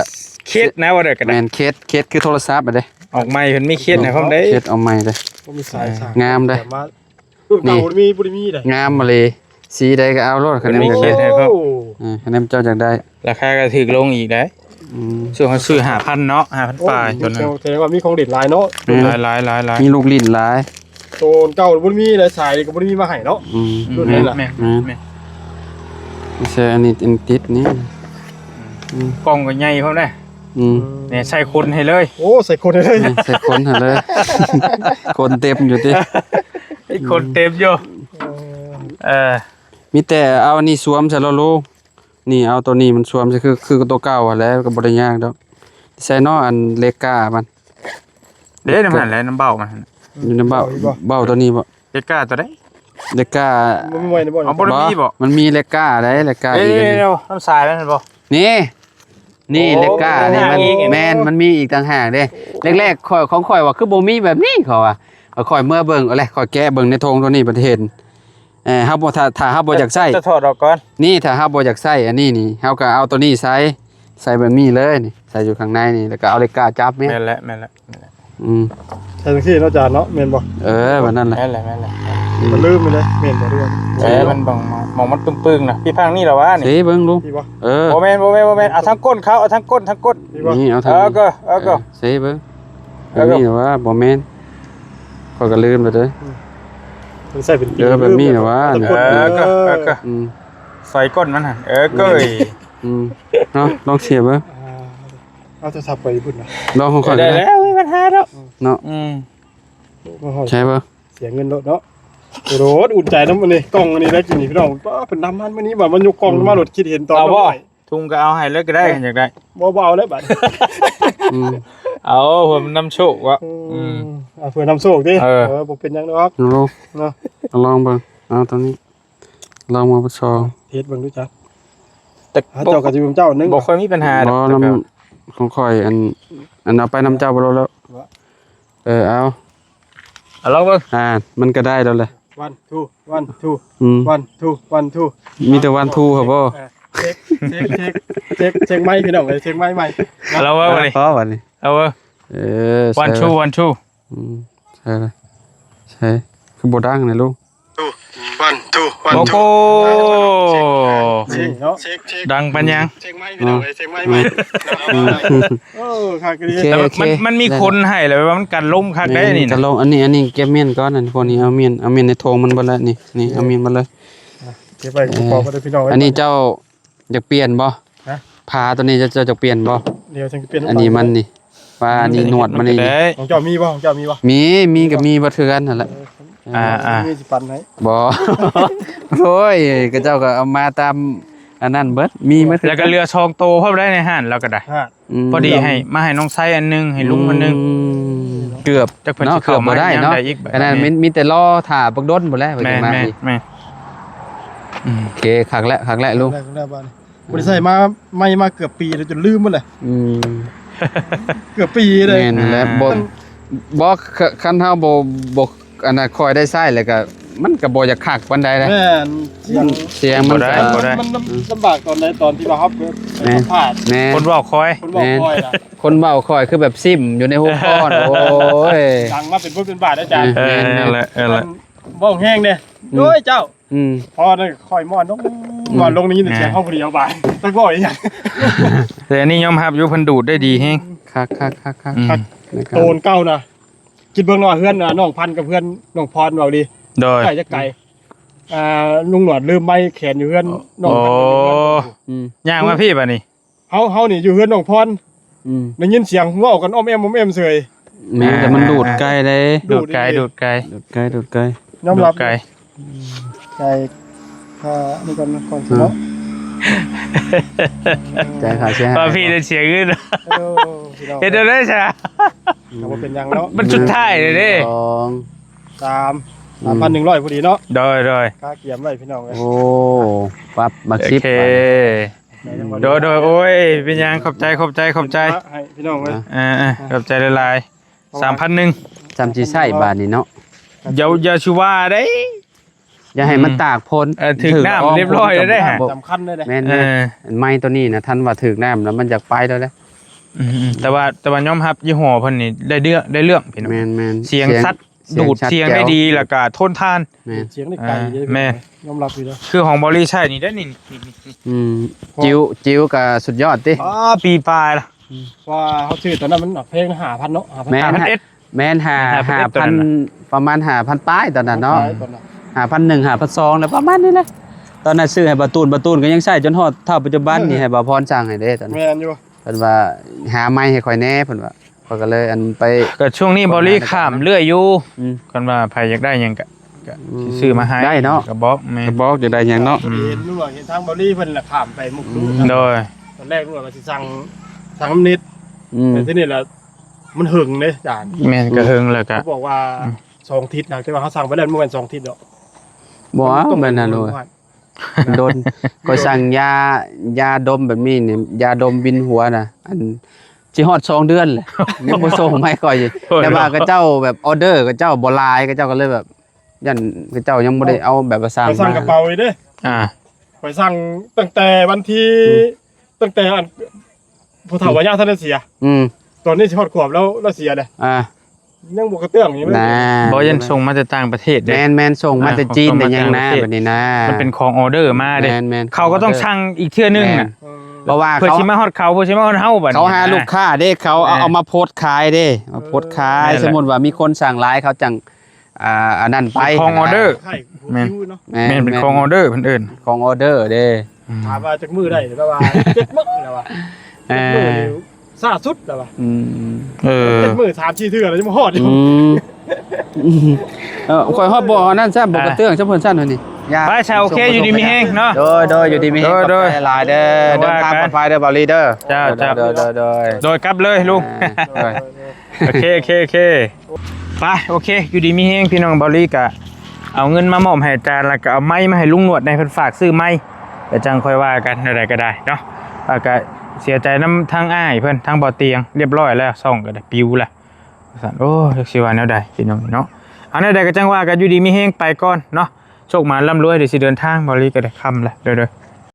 ເຄສນະ ວ່າໄດ້ກໍໄດ້ ແມ່ນ ເຄສ ເຄສຄືໂທລະສັບຫັ້ນເດ້ ອອກໃໝ່ເພິ່ນມີເຄສໃຫ້ພ້ອມເດ້ ເຄສເອົາໃໝ່ເດ້ ບໍ່ມີສາຍສາກ ງາມເດ້ ແຕ່ວ່າລຸ້ນເກົ່າ ນີ້ ບໍ່ໄດ້ມີ ບໍ່ໄດ້ມີເດ້ ງາມມາເລີຍ ສີໃດກໍເອົາໂລດ ຄັນແມ່ນ ມີເຄສໃຫ້ພ້ອມ ເອີ ຄັນແມ່ນເຈົ້າຢາກໄດ້ ລາຄາກໍຖືກລົງອີກໄດ໋ ອືມ ຊ່ວງເຮົາຊື້ຫ້າພັນເນາະ ຫ້າພັນປາຍ ໂອ້ ຕົວນັ້ນ ແສດງວ່າມີຂອງຫຼິ້ນຫຼາຍເນາະ ແມ່ນ ຫຼາຍໆໆໆ ມີລູກຫຼິ້ນຫຼາຍ ໂຕເກົ່າບໍ່ໄດ້ມີ ແລະສາຍກໍບໍ່ໄດ້ມີມາໃຫ້ເນາະ ອືມ ລຸ້ນນັ້ນນະ ແມ່ນ ແມ່ນ ແມ່ນ ແຕ່ອັນນີ້ ອັນຕິດນີ້ ອືມ ອືມ ກ່ອງກໍໃຫຍ່ພ້ອມເດ້ ອືມ ນີ້ໃສ່ຄົນໃຫ້ເລີຍ ໂອ້ ໃສ່ຄົນໃຫ້ເລີຍ ນີ້ໃສ່ຄົນໃຫ້ເລີຍ ຄົນເຕັມຢູ່ຕິ ຄົນເຕັມຢູ່ ເອີ ເອີ ມີແຕ່ເອົາອັນນີ້ສວມໃສ່ລະລູກ ນີ້ເອົາໂຕນີ້ມັນສວມໃສ່ ຄື ຄືໂຕເກົ່າຫັ້ນແຫຼະ ກໍບໍ່ໄດ້ຍາກດອກ ໃສ່ເນາະ ອັນເຫຼັກກ້າມັນ ເດ້ ນຳຫັ້ນແຫຼະ ນຳເບົ້າມັນ ຢູ່ນຳເບົ້າ ເບົ້າໂຕນີ້ບໍ່ ເຫຼັກກ້າໂຕໃດ ເລກາ ບໍ່ມີໄວ້ໃນບ່ອນ ເອົາ ບໍ່ໄດ້ມີບໍ່? ມັນມີເລກາໄດ໋ ເລກາອີກອັນໜຶ່ງ ເອີ ນ້ຳສາຍມັນບໍ່? ນີ້ ນີ້ ໂອ້ ເລການີ້ມັນ ເລກາອີກ ແມ່ນ ມັນມີອີກຕ່າງຫາກເດ້. ແລກໆ ຂ້ອຍ ຂອງຂ້ອຍວ່າຄືບໍ່ມີແບບນີ້ ເຂົາວ່າ. ຂ້ອຍເມືອເບິ່ງ ເອົາແຫຼະ ຂ້ອຍແກະເບິ່ງໃນຖົງໂຕນີ້ບັດເຫັນ. ເອີ ເຮົາບໍ່ ຖ້າ ຖ້າເຮົາບໍ່ຢາກໃຊ້ ຈະຖອດອອກກ່ອນ. ນີ້ ຖ້າເຮົາບໍ່ຢາກໃຊ້ອັນນີ້ນີ້ ເຮົາກໍເອົາໂຕນີ້ໃສ່ ໃສ່ແບບນີ້ເລີຍນີ້ ໃສ່ຢູ່ຂ້າງໃນນີ້ ແລ້ວກໍເອົາເລກາຈັບແມ່ນ. ແມ່ນແຫຼະ ແມ່ນແຫຼະ ອືມ ໃສ່ຈັ່ງຊີ້ເນາະ ອາຈານເນາະ ແມ່ນບໍ່? ເອີ ແບບນັ້ນແຫຼະ ແມ່ນແຫຼະ ແມ່ນແຫຼະ. ອືມ ມັນລືມໄປເລີຍ ແມ່ນບໍ່? ເອີ ມັນບັງ ໝ່ອງມັນປຶ້ງໆນະ ພີ່ພັງນີ້ລະວະນີ້ ເຊເບິ່ງລຸງ ນີ້ບໍ່? ເອີ ບໍ່ແມ່ນ ບໍ່ແມ່ນ ບໍ່ແມ່ນ ເອົາທາງກົ້ນເຂົາ ເອົາທາງກົ້ນ ທາງກົ້ນ ນີ້ ເອົາທາງ ເອີ ກໍ ເອີ ກໍ ເຊເບິ່ງ ເອີ ກໍ ນີ້ລະວະ ບໍ່ແມ່ນ ຂ້ອຍກໍລືມແລ້ວເດີ ອືມ ມັນໃສ່ເປັນປີ ເອີ ແບບນີ້ລະວະ ເອີ ກໍ ເອີ ກໍ ອືມ ໃສ່ກົ້ນມັນຫັ້ນ ເອີ ກໍ ອືມ ອືມ ເນາະ ລອງເສຍເບິ່ງ ອ່າ ເອົາໂທລະສັບໄປພຸ້ນນະ ລອງຂອງຂ້ອຍກໍໄດ້ ໄດ້ແລ້ວ ບໍ່ມີບັນຫາດອກ ເນາະ ອືມ ໃຊ່ບໍ່? ເສຍເງິນໂລດເນາະ ໂລດ ອຸ່ນໃຈນຳອັນນີ້ ກ່ອງອັນນີ້ໄດ້ກິນນີ້ພີ່ນ້ອງ ປ້າ ເພິ່ນນຳມາມື້ນີ້ ວ່າມັນຍົກກ່ອງ ອືມ ມາໂລດ ຄິດເຫັນຕອນ ເອົາບໍ່? ທຸງກໍເອົາໃຫ້ເລີຍກໍໄດ້ ເອີ ຄັນຢາກໄດ້ ບໍ່ ບໍ່ເອົາແລ້ວບັດ ອືມ ເອົາ ເພື່ອນຳໂຊກວະ ອືມ ອືມ ເອົາເພື່ອນຳໂຊກຕິ ເອີ ເອີ ບໍ່ເປັນຫຍັງດອກ ເນາະ ເອົາລອງເບິ່ງ ເອົາຕົວນີ້ ລອງມາປະຊອງ ເຮັດເບິ່ງດູຈ້ະ ແຕ່ ເອົາ ເຈົ້າກໍຊິເປັນເຈົ້າໜຶ່ງ ບໍ່ຄ່ອຍມີບັນຫາດອກ ບໍ່ນຳ ຂອງຂ້ອຍ ອັນ ອັນເອົາໄປນຳເຈົ້າບໍ່ໂລດແລ້ວ ເອີ ເອົາ ເອົາລອງເບິ່ງ ອ່າ ມັນກໍໄດ້ແລ້ວແຫຼະ ວັນທູ ວັນທູ ອືມ ວັນທູ ວັນທູ ມີແຕ່ວັນທູ ເອີ ເຊັກ ເຊັກ ເຊັກ ເຊັກ ເຊັກໄມ ພີ່ນ້ອງເອີຍ ເຊັກໄມໃໝ່ ເອົາລອງເບິ່ງບັດນີ້ ພໍບັດນີ້ ເອົາເບິ່ງ ເອີ ວັນທູ ວັນທູ ອືມ ໃຊ່ລະ ໃຊ່ ຄືບໍ່ດັງນະລຸງ ວັນທູ ວັນທູ ໂອ້ໂຫ ເຊັກເນາະ ເຊັກ ເຊັກ ດັງປານຫຍັງ ເຊັກໄມ ພີ່ນ້ອງເອີຍ ເຊັກໄມໃໝ່ ອືມ ໂອ້ ຄັກອີ່ຫຼີ ໂອເຄ ແຕ່ວ່າ ໂອເຄ ມັນ ມັນມີ ໄດ້ ຄົນໃຫ້ແລ້ວ ມັນກັນລົມຄັກໄດ໋ນີ້ນະ ກັນລົມ ອັນນີ້ ອັນນີ້ເກັບມ້ຽນກ່ອນ ອັນພວກນີ້ເອົາມ້ຽນ ເອົາມ້ຽນໃນຖົງມັນເບິດແລ້ວ ນີ້ ນີ້ ເອົາມ້ຽນເບິດເລີຍ ເກັບໄວ້ ເອີ ປອບໄວ້ເດີພີ່ນ້ອງເອີຍ ອັນນີ້ເຈົ້າ ຢາກປ່ຽນບໍ່? ຮະ? ຜ້າຕົວນີ້ເຈົ້າ ເຈົ້າຢາກປ່ຽນບໍ່? ດຽວຈັ່ງປ່ຽນ ອັນນີ້ມັນນີ້ ວ່າອັນນີ້ໜວດມັນນີ້ ຂອງເຈົ້າມີບໍ່? ຂອງເຈົ້າມີບໍ່? ມີ ມີກໍມີເບິດຄືກັນຫັ້ນແຫຼະ ເອີ ອ່າໆ ມີຊິປັນໃຫ້ ບໍ່ ໂອ້ຍ ເຂົາເຈົ້າກໍເອົາມາຕາມອັນນັ້ນເບິດ ມີເບິດຄືກັນ ແລ້ວກໍເຫຼືອສອງໂຕພ້ອມໄດ໋ໃນຮ້ານລາວກໍໄດ້ ຮະ ອືມ ພໍດີໃຫ້ ມາໃຫ້ນ້ອງໄຊອັນໜຶ່ງ ໃຫ້ລຸງອັນໜຶ່ງ ອືມ ເກືອບເນາະ ເກືອບບໍ່ໄດ້ເນາະ ເກືອບບໍ່ໄດ້ນຳໃດອີກ ອັນນັ້ນມີ ມີແຕ່ລໍຖ້າບັກດົນພຸ້ນແຫຼະ ວ່າ ແມ່ນ ມາ ແມ່ນ ແມ່ນ ອືມ ໂອເຄ ຄັກແລ້ວ ຄັກແລ້ວລຸງ ຄັກແລ້ວ ຄັກແລ້ວບາດນີ້ ບໍ່ໄດ້ໃຊ້ມາ ໄໝ່ມາເກືອບປີແລ້ວ ຈົນລືມໝົດແຫຼະ ອືມ ເກືອບປີເດ້ ແມ່ນແຫຼະ ອ່າ ບໍ່ ບໍ່ ຄັນເຮົາບໍ່ ບໍ່ ອັນນັ້ນ ຄ່ອຍໄດ້ໃຊ້ແລ້ວກໍ ມັນກໍບໍ່ຢາກຄັກປານໃດເດ້ ແມ່ນ ສຽງ ມັນ ສຽງມັນ ບໍ່ໄດ້ ກໍ ບໍ່ໄດ້ ມັນລຳ ລຳບາກຕອນໃດ ຕອນທີ່ວ່າເຮົາໄປ ແມ່ນ ສຳພາດ ແມ່ນ ຄົນເວົ້າຄ່ອຍ ຄົນເວົ້າຄ່ອຍນະ ແມ່ນ ຄົນເວົ້າຄ່ອຍຄືແບບຊິມຢູ່ໃນຫົວຂໍ້ນະ ໂອ້ຍ ດັງມາເປັນບົດເປັນບາດ ອາຈານ ເອີ ເອີ ນັ້ນແຫຼະ ເອີ ແມ່ນ ເວົ້າແຮງເດ້ ອືມ ໂອ້ຍ ເຈົ້າ ອືມ ພໍໄດ້ຄ່ອຍມ່ວນລົງ ອືມ ມ່ວນລົງ ໄດ້ຍິນແຕ່ສຽງ ອ່າ ເຮົາຜູ້ດຽວບາດ ຈັກເວົ້າອີ່ຫຍັງ ແຕ່ອັນນີ້ຍອມຮັບຢູ່ ເພິ່ນດູດໄດ້ດີແຮງ ຄັກໆໆໆ ອືມ ຄັກ ໂຕນເກົ່ານະ ຄິດເບິ່ງວ່າເຮືອນ ອ່າ ນ້ອງພັນກັບເຮືອນນ້ອງພອນ ເວົ້າດີ ໂດຍ ໃກ້ຈັກໄກ ອ່າ ລຸງໜວດລືມໄມ້ແຂນຢູ່ເຮືອນນ້ອງພັນ ໂອ້ ອືມ ຍ່າງມາພີ້ບາດນີ້ ເຮົາ ເຮົານີ້ຢູ່ເຮືອນນ້ອງພອນ ອືມ ໄດ້ຍິນສຽງເວົ້າກັນອ້ອມແອ້ມ ອ້ອມແອ້ມເສີຍ ແມ່ນ ອ່າ ແຕ່ມັນດູດໄກເດ້ ດູດໄກ ດູດໄກ ດູດໄກ ດູດໄກ ຍອມຮັບ ດູດໄກ ອືມ ຈ່າຍຄ່ານີ້ກ່ອນ ກ່ອນຊິເນາະ ອືມ ຈ່າຍຄ່າເສຍຫາຍ ວ່າພີ່ໄດ້ເສຍເງິນ ເອີ ພີ່ນ້ອງ ເຮັດແນວໃດຊະ ກໍບໍ່ເປັນຫຍັງເນາະ ມັນສຸດທ້າຍເລີຍເດ້ ສອງ ສາມ ອືມ ສາມພັນໜຶ່ງຮ້ອຍພໍດີເນາະ ໂດຍ ໂດຍ ຄ່າກຽມໄວ້ພີ່ນ້ອງເອີຍ ໂອ້ ປັບມາ ໂອເຄ ສິບ ໂດຍ ໂດຍ ໂອ້ຍ ເປັນຫຍັງ ຂອບໃຈ ຂອບໃຈ ຂອບໃຈ ໃຫ້ພີ່ນ້ອງເອີຍ ອ່າ ອ່າ ຂອບໃຈຫຼາຍໆ ສາມພັນໜຶ່ງ ຊ່ຳຊິໃຊ້ບາດນີ້ເນາະ ຢ່າ ຢ່າຊິວ່າໄດ໋ ຢ່າໃຫ້ມັນ ອືມ ຕາກຝົນ ເອີ ຖືກນ້ຳ ຖືກລະອອງ ຮຽບຮ້ອຍແລ້ວເດ້ ສຳຄັນເລີຍເດ້ ແມ່ນ ເອີ ໄມ້ຕົວນີ້ນະ ຄັນວ່າຖືກນ້ຳແລ້ວມັນຢາກໄປແລ້ວເດ້ ອືມ ແຕ່ວ່າ ແຕ່ວ່າຍອມຮັບຍີ່ຫໍ້ເພິ່ນນີ້ໄດ້ເລື່ອງ ໄດ້ເລື່ອງພີ່ນ້ອງ ແມ່ນໆ ສຽງ ສຽງຊັດ ສຽງ ດູດສຽງໄດ້ດີ ແລ້ວກໍທົນທານ ແມ່ນ ສຽງໄດ້ໄກເດ້ ອ່າ ແມ່ນ ຍອມຮັບຢູ່ເດ້ ຄືຂອງບໍລິສັດນີ້ເດ້ນີ້ ອືມ ຈິ້ວ ຈິ້ວກໍສຸດຍອດຕິ ອໍ ປີປາຍລະ ອືມ ວ່າເຮົາຊື້ຕອນນັ້ນມັນແພງ ຫ້າພັນເນາະ ຫ້າພັນ ແມ່ນ ຫ້າພັນເອັດ ແມ່ນ ຫ້າ ຫ້າພັນເອັດ ຫ້າພັນ ຕອນນັ້ນນະ ປະມານຫ້າພັນປາຍຕອນນັ້ນເນາະ ປາຍຕອນນັ້ນ ຫ້າພັນໜຶ່ງ ຫ້າພັນສອງ ແລ້ວປະມານນີ້ແຫຼະ ຕອນນັ້ນຊື້ໃຫ້ບ່າວຕູນ ບ່າວຕູນກໍຍັງໃຊ້ຈົນຮອດເທົ່າປັດຈຸບັນນີ້ ເອີ ໃຫ້ບ່າວພອນສັ່ງໃຫ້ເດ້ຕອນນັ້ນ ແມ່ນຢູ່ ເພິ່ນວ່າຫາໄມ້ໃຫ້ຂ້ອຍແດ່ ເພິ່ນວ່າ ຂ້ອຍກໍເລີຍອັນໄປ ກໍຊ່ວງນີ້ບໍລິຂ້າມເລື້ອຍຢູ່ ອືມ ຄັນວ່າໃຜຢາກໄດ້ຫຍັງກໍ ກໍ ອືມ ຊິຊື້ມາໃຫ້ ໄດ້ເນາະ ກະບອກ ແມ່ນ ກະບອກຢາກໄດ້ຫຍັງເນາະ ອືມ ເຫັນຢູ່ວ່າເຫັນທາງບໍລິເພິ່ນລະຂ້າມໄປມຸກດູ ອືມ ໂດຍ ຕອນແລກວ່າຊິສັ່ງ ສັ່ງນຳນິດ ອືມ ແຕ່ທີນີ້ລະ ມັນເຫິງເດ້ອາຈານ ແມ່ນ ອືມ ກໍເຫິງແລ້ວກໍ ເຂົາບອກວ່າ ອືມ ສອງທິດນະ ແຕ່ວ່າເຮົາສັ່ງໄປແລ້ວ ມັນບໍ່ແມ່ນສອງທິດດອກ ບໍ່ເອົາແບບນັ້ນໂອ້ຍ ໂດນ ຂ້ອຍສັ່ງຢາ ຢາດົມແບບນີ້ນີ້ ຢາດົມວິນຫົວນະ ອັນ ຊິຮອດສອງເດືອນແຫຼະ ຍັງບໍ່ສົ່ງມາໃຫ້ຂ້ອຍຢູ່ ໂອ້ຍ ແຕ່ວ່າເຂົາເຈົ້າແບບອໍເດີ ເຂົາເຈົ້າບໍ່ຫຼາຍ ເຂົາເຈົ້າກໍເລີຍແບບ ຢ້ານເຂົາເຈົ້າຍັງບໍ່ໄດ້ເອົາແບບວ່າສັ່ງ ຂ້ອຍສັ່ງ ມາ ກະເປົານີ້ເດ້ ອ່າ ຂ້ອຍສັ່ງຕັ້ງແຕ່ວັນທີ ອືມ ຕັ້ງແຕ່ອັນ ຜູ້ເຖົ້າ ອືມ ວ່າຍາທ່ານໄດ້ເສຍ ອືມ ຕອນນີ້ຊິຮອດຂວບແລ້ວ ແລ້ວເສຍເດ້ ອ່າ ຍັງບໍ່ກະເຕື້ອງຢູ່ເລີຍ ນະ ບໍ່ ຢ້ານສົ່ງມາແຕ່ຕ່າງປະເທດເດ້ ແມ່ນໆ ສົ່ງມາແຕ່ຈີນແຕ່ຫຍັງນະ ອ່າ ສົ່ງມາແຕ່ຕ່າງປະເທດ ບັດນີ້ນະ ມັນເປັນຂອງອໍເດີມາເດ້ ແມ່ນໆ ເຂົາກໍຕ້ອງສັ່ງອີກເທື່ອໜຶ່ງ ແມ່ນ ນະ ເອີ ເພາະວ່າເຂົາ ເພິ່ນຊິມາຮອດເຂົາ ເພິ່ນຊິມາຮອດເຮົາບັດນີ້ ເຂົາຫາລູກຄ້າເດ້ ເຂົາເອົາ ເອີ ເອົາມາໂພສຂາຍເດ້ ມາໂພສຂາຍ ເອີ ນັ້ນແຫຼະ ສົມມຸດວ່າມີຄົນສັ່ງຫຼາຍ ເຂົາຈັ່ງ ອ່າ ອັນນັ້ນໄປ ເປັນຂອງອໍເດີ ໃຫ້ຫົວ ແມ່ນ ຄິວເນາະ ແມ່ນ ແມ່ນ ເປັນຂອງອໍເດີເພິ່ນເອີ້ນ ຂອງອໍເດີເດ້ ອືມ ຖາມວ່າຈັກມື້ໄດ້ ແຕ່ວ່າເຈັດມື້ແລ້ວວ່າ ເອີ ເຈັດມື້ນີ້ຊ້າສຸດແລ້ວວ່າ ອືມ ເອີ ເຈັດມື້ສາມສີ່ເທື່ອແລ້ວຍັງບໍ່ຮອດຢູ່ ອືມ ເອີ ຂ້ອຍຮອດບໍ່ອັນນັ້ນຊ້ຳ ບໍ່ກະເຕື້ອງຊ້ຳເພິ່ນຊັ້ນນີ້ ໄປຊະ ໂອເຄ ຢູ່ດີມີແຮງເນາະ ໂດຍ ໂດຍ ຢູ່ດີມີແຮງ ໂດຍ ຂອບໃຈຫຼາຍເດີ ເດີນທາງປອດໄພເດີ ເບົາລີເດີ ເຈົ້າ ເຈົ້າ ໂດຍ ໂດຍ ໂດຍ ໂດຍ ໂດຍ ກັບເລີຍລຸງ ເອີ ໂດຍ ໂອເຄ ໂອເຄ ໂອເຄ ໄປ ໂອເຄ ຢູ່ດີມີແຮງພີ່ນ້ອງ ເບົາລີກະເອົາເງິນມາມອບໃຫ້ອາຈານ ແລ້ວກະເອົາໄມ້ມາໃຫ້ລຸງໜວດແດ່ ເພິ່ນຝາກຊື້ໄມ້ ແລ້ວຈັ່ງຄ່ອຍວ່າກັນ ແນວໃດກໍໄດ້ເນາະ ແລ້ວກະເສຍໃຈນຳທາງອ້າຍເພິ່ນ ທາງບໍ່ຕຽງ ລຽບຮ້ອຍແລ້ວ ຊ່ອງກໍໄດ້ປິວແລ້ວ ວ່າຊັ້ນ ໂອ້ ຈັກຊິວ່າແນວໃດພີ່ນ້ອງເນາະ ເອົາແນວໃດກໍຈັ່ງວ່າກັນ ຢູ່ດີມີແຮງ ໄປກ່ອນເນາະ ໂຊກໝານລ່ຳລວຍ ດຽວຊິເດີນທາງ ເບົາລີກໍໄດ້ຄ່ຳແລ້ວ ເດີ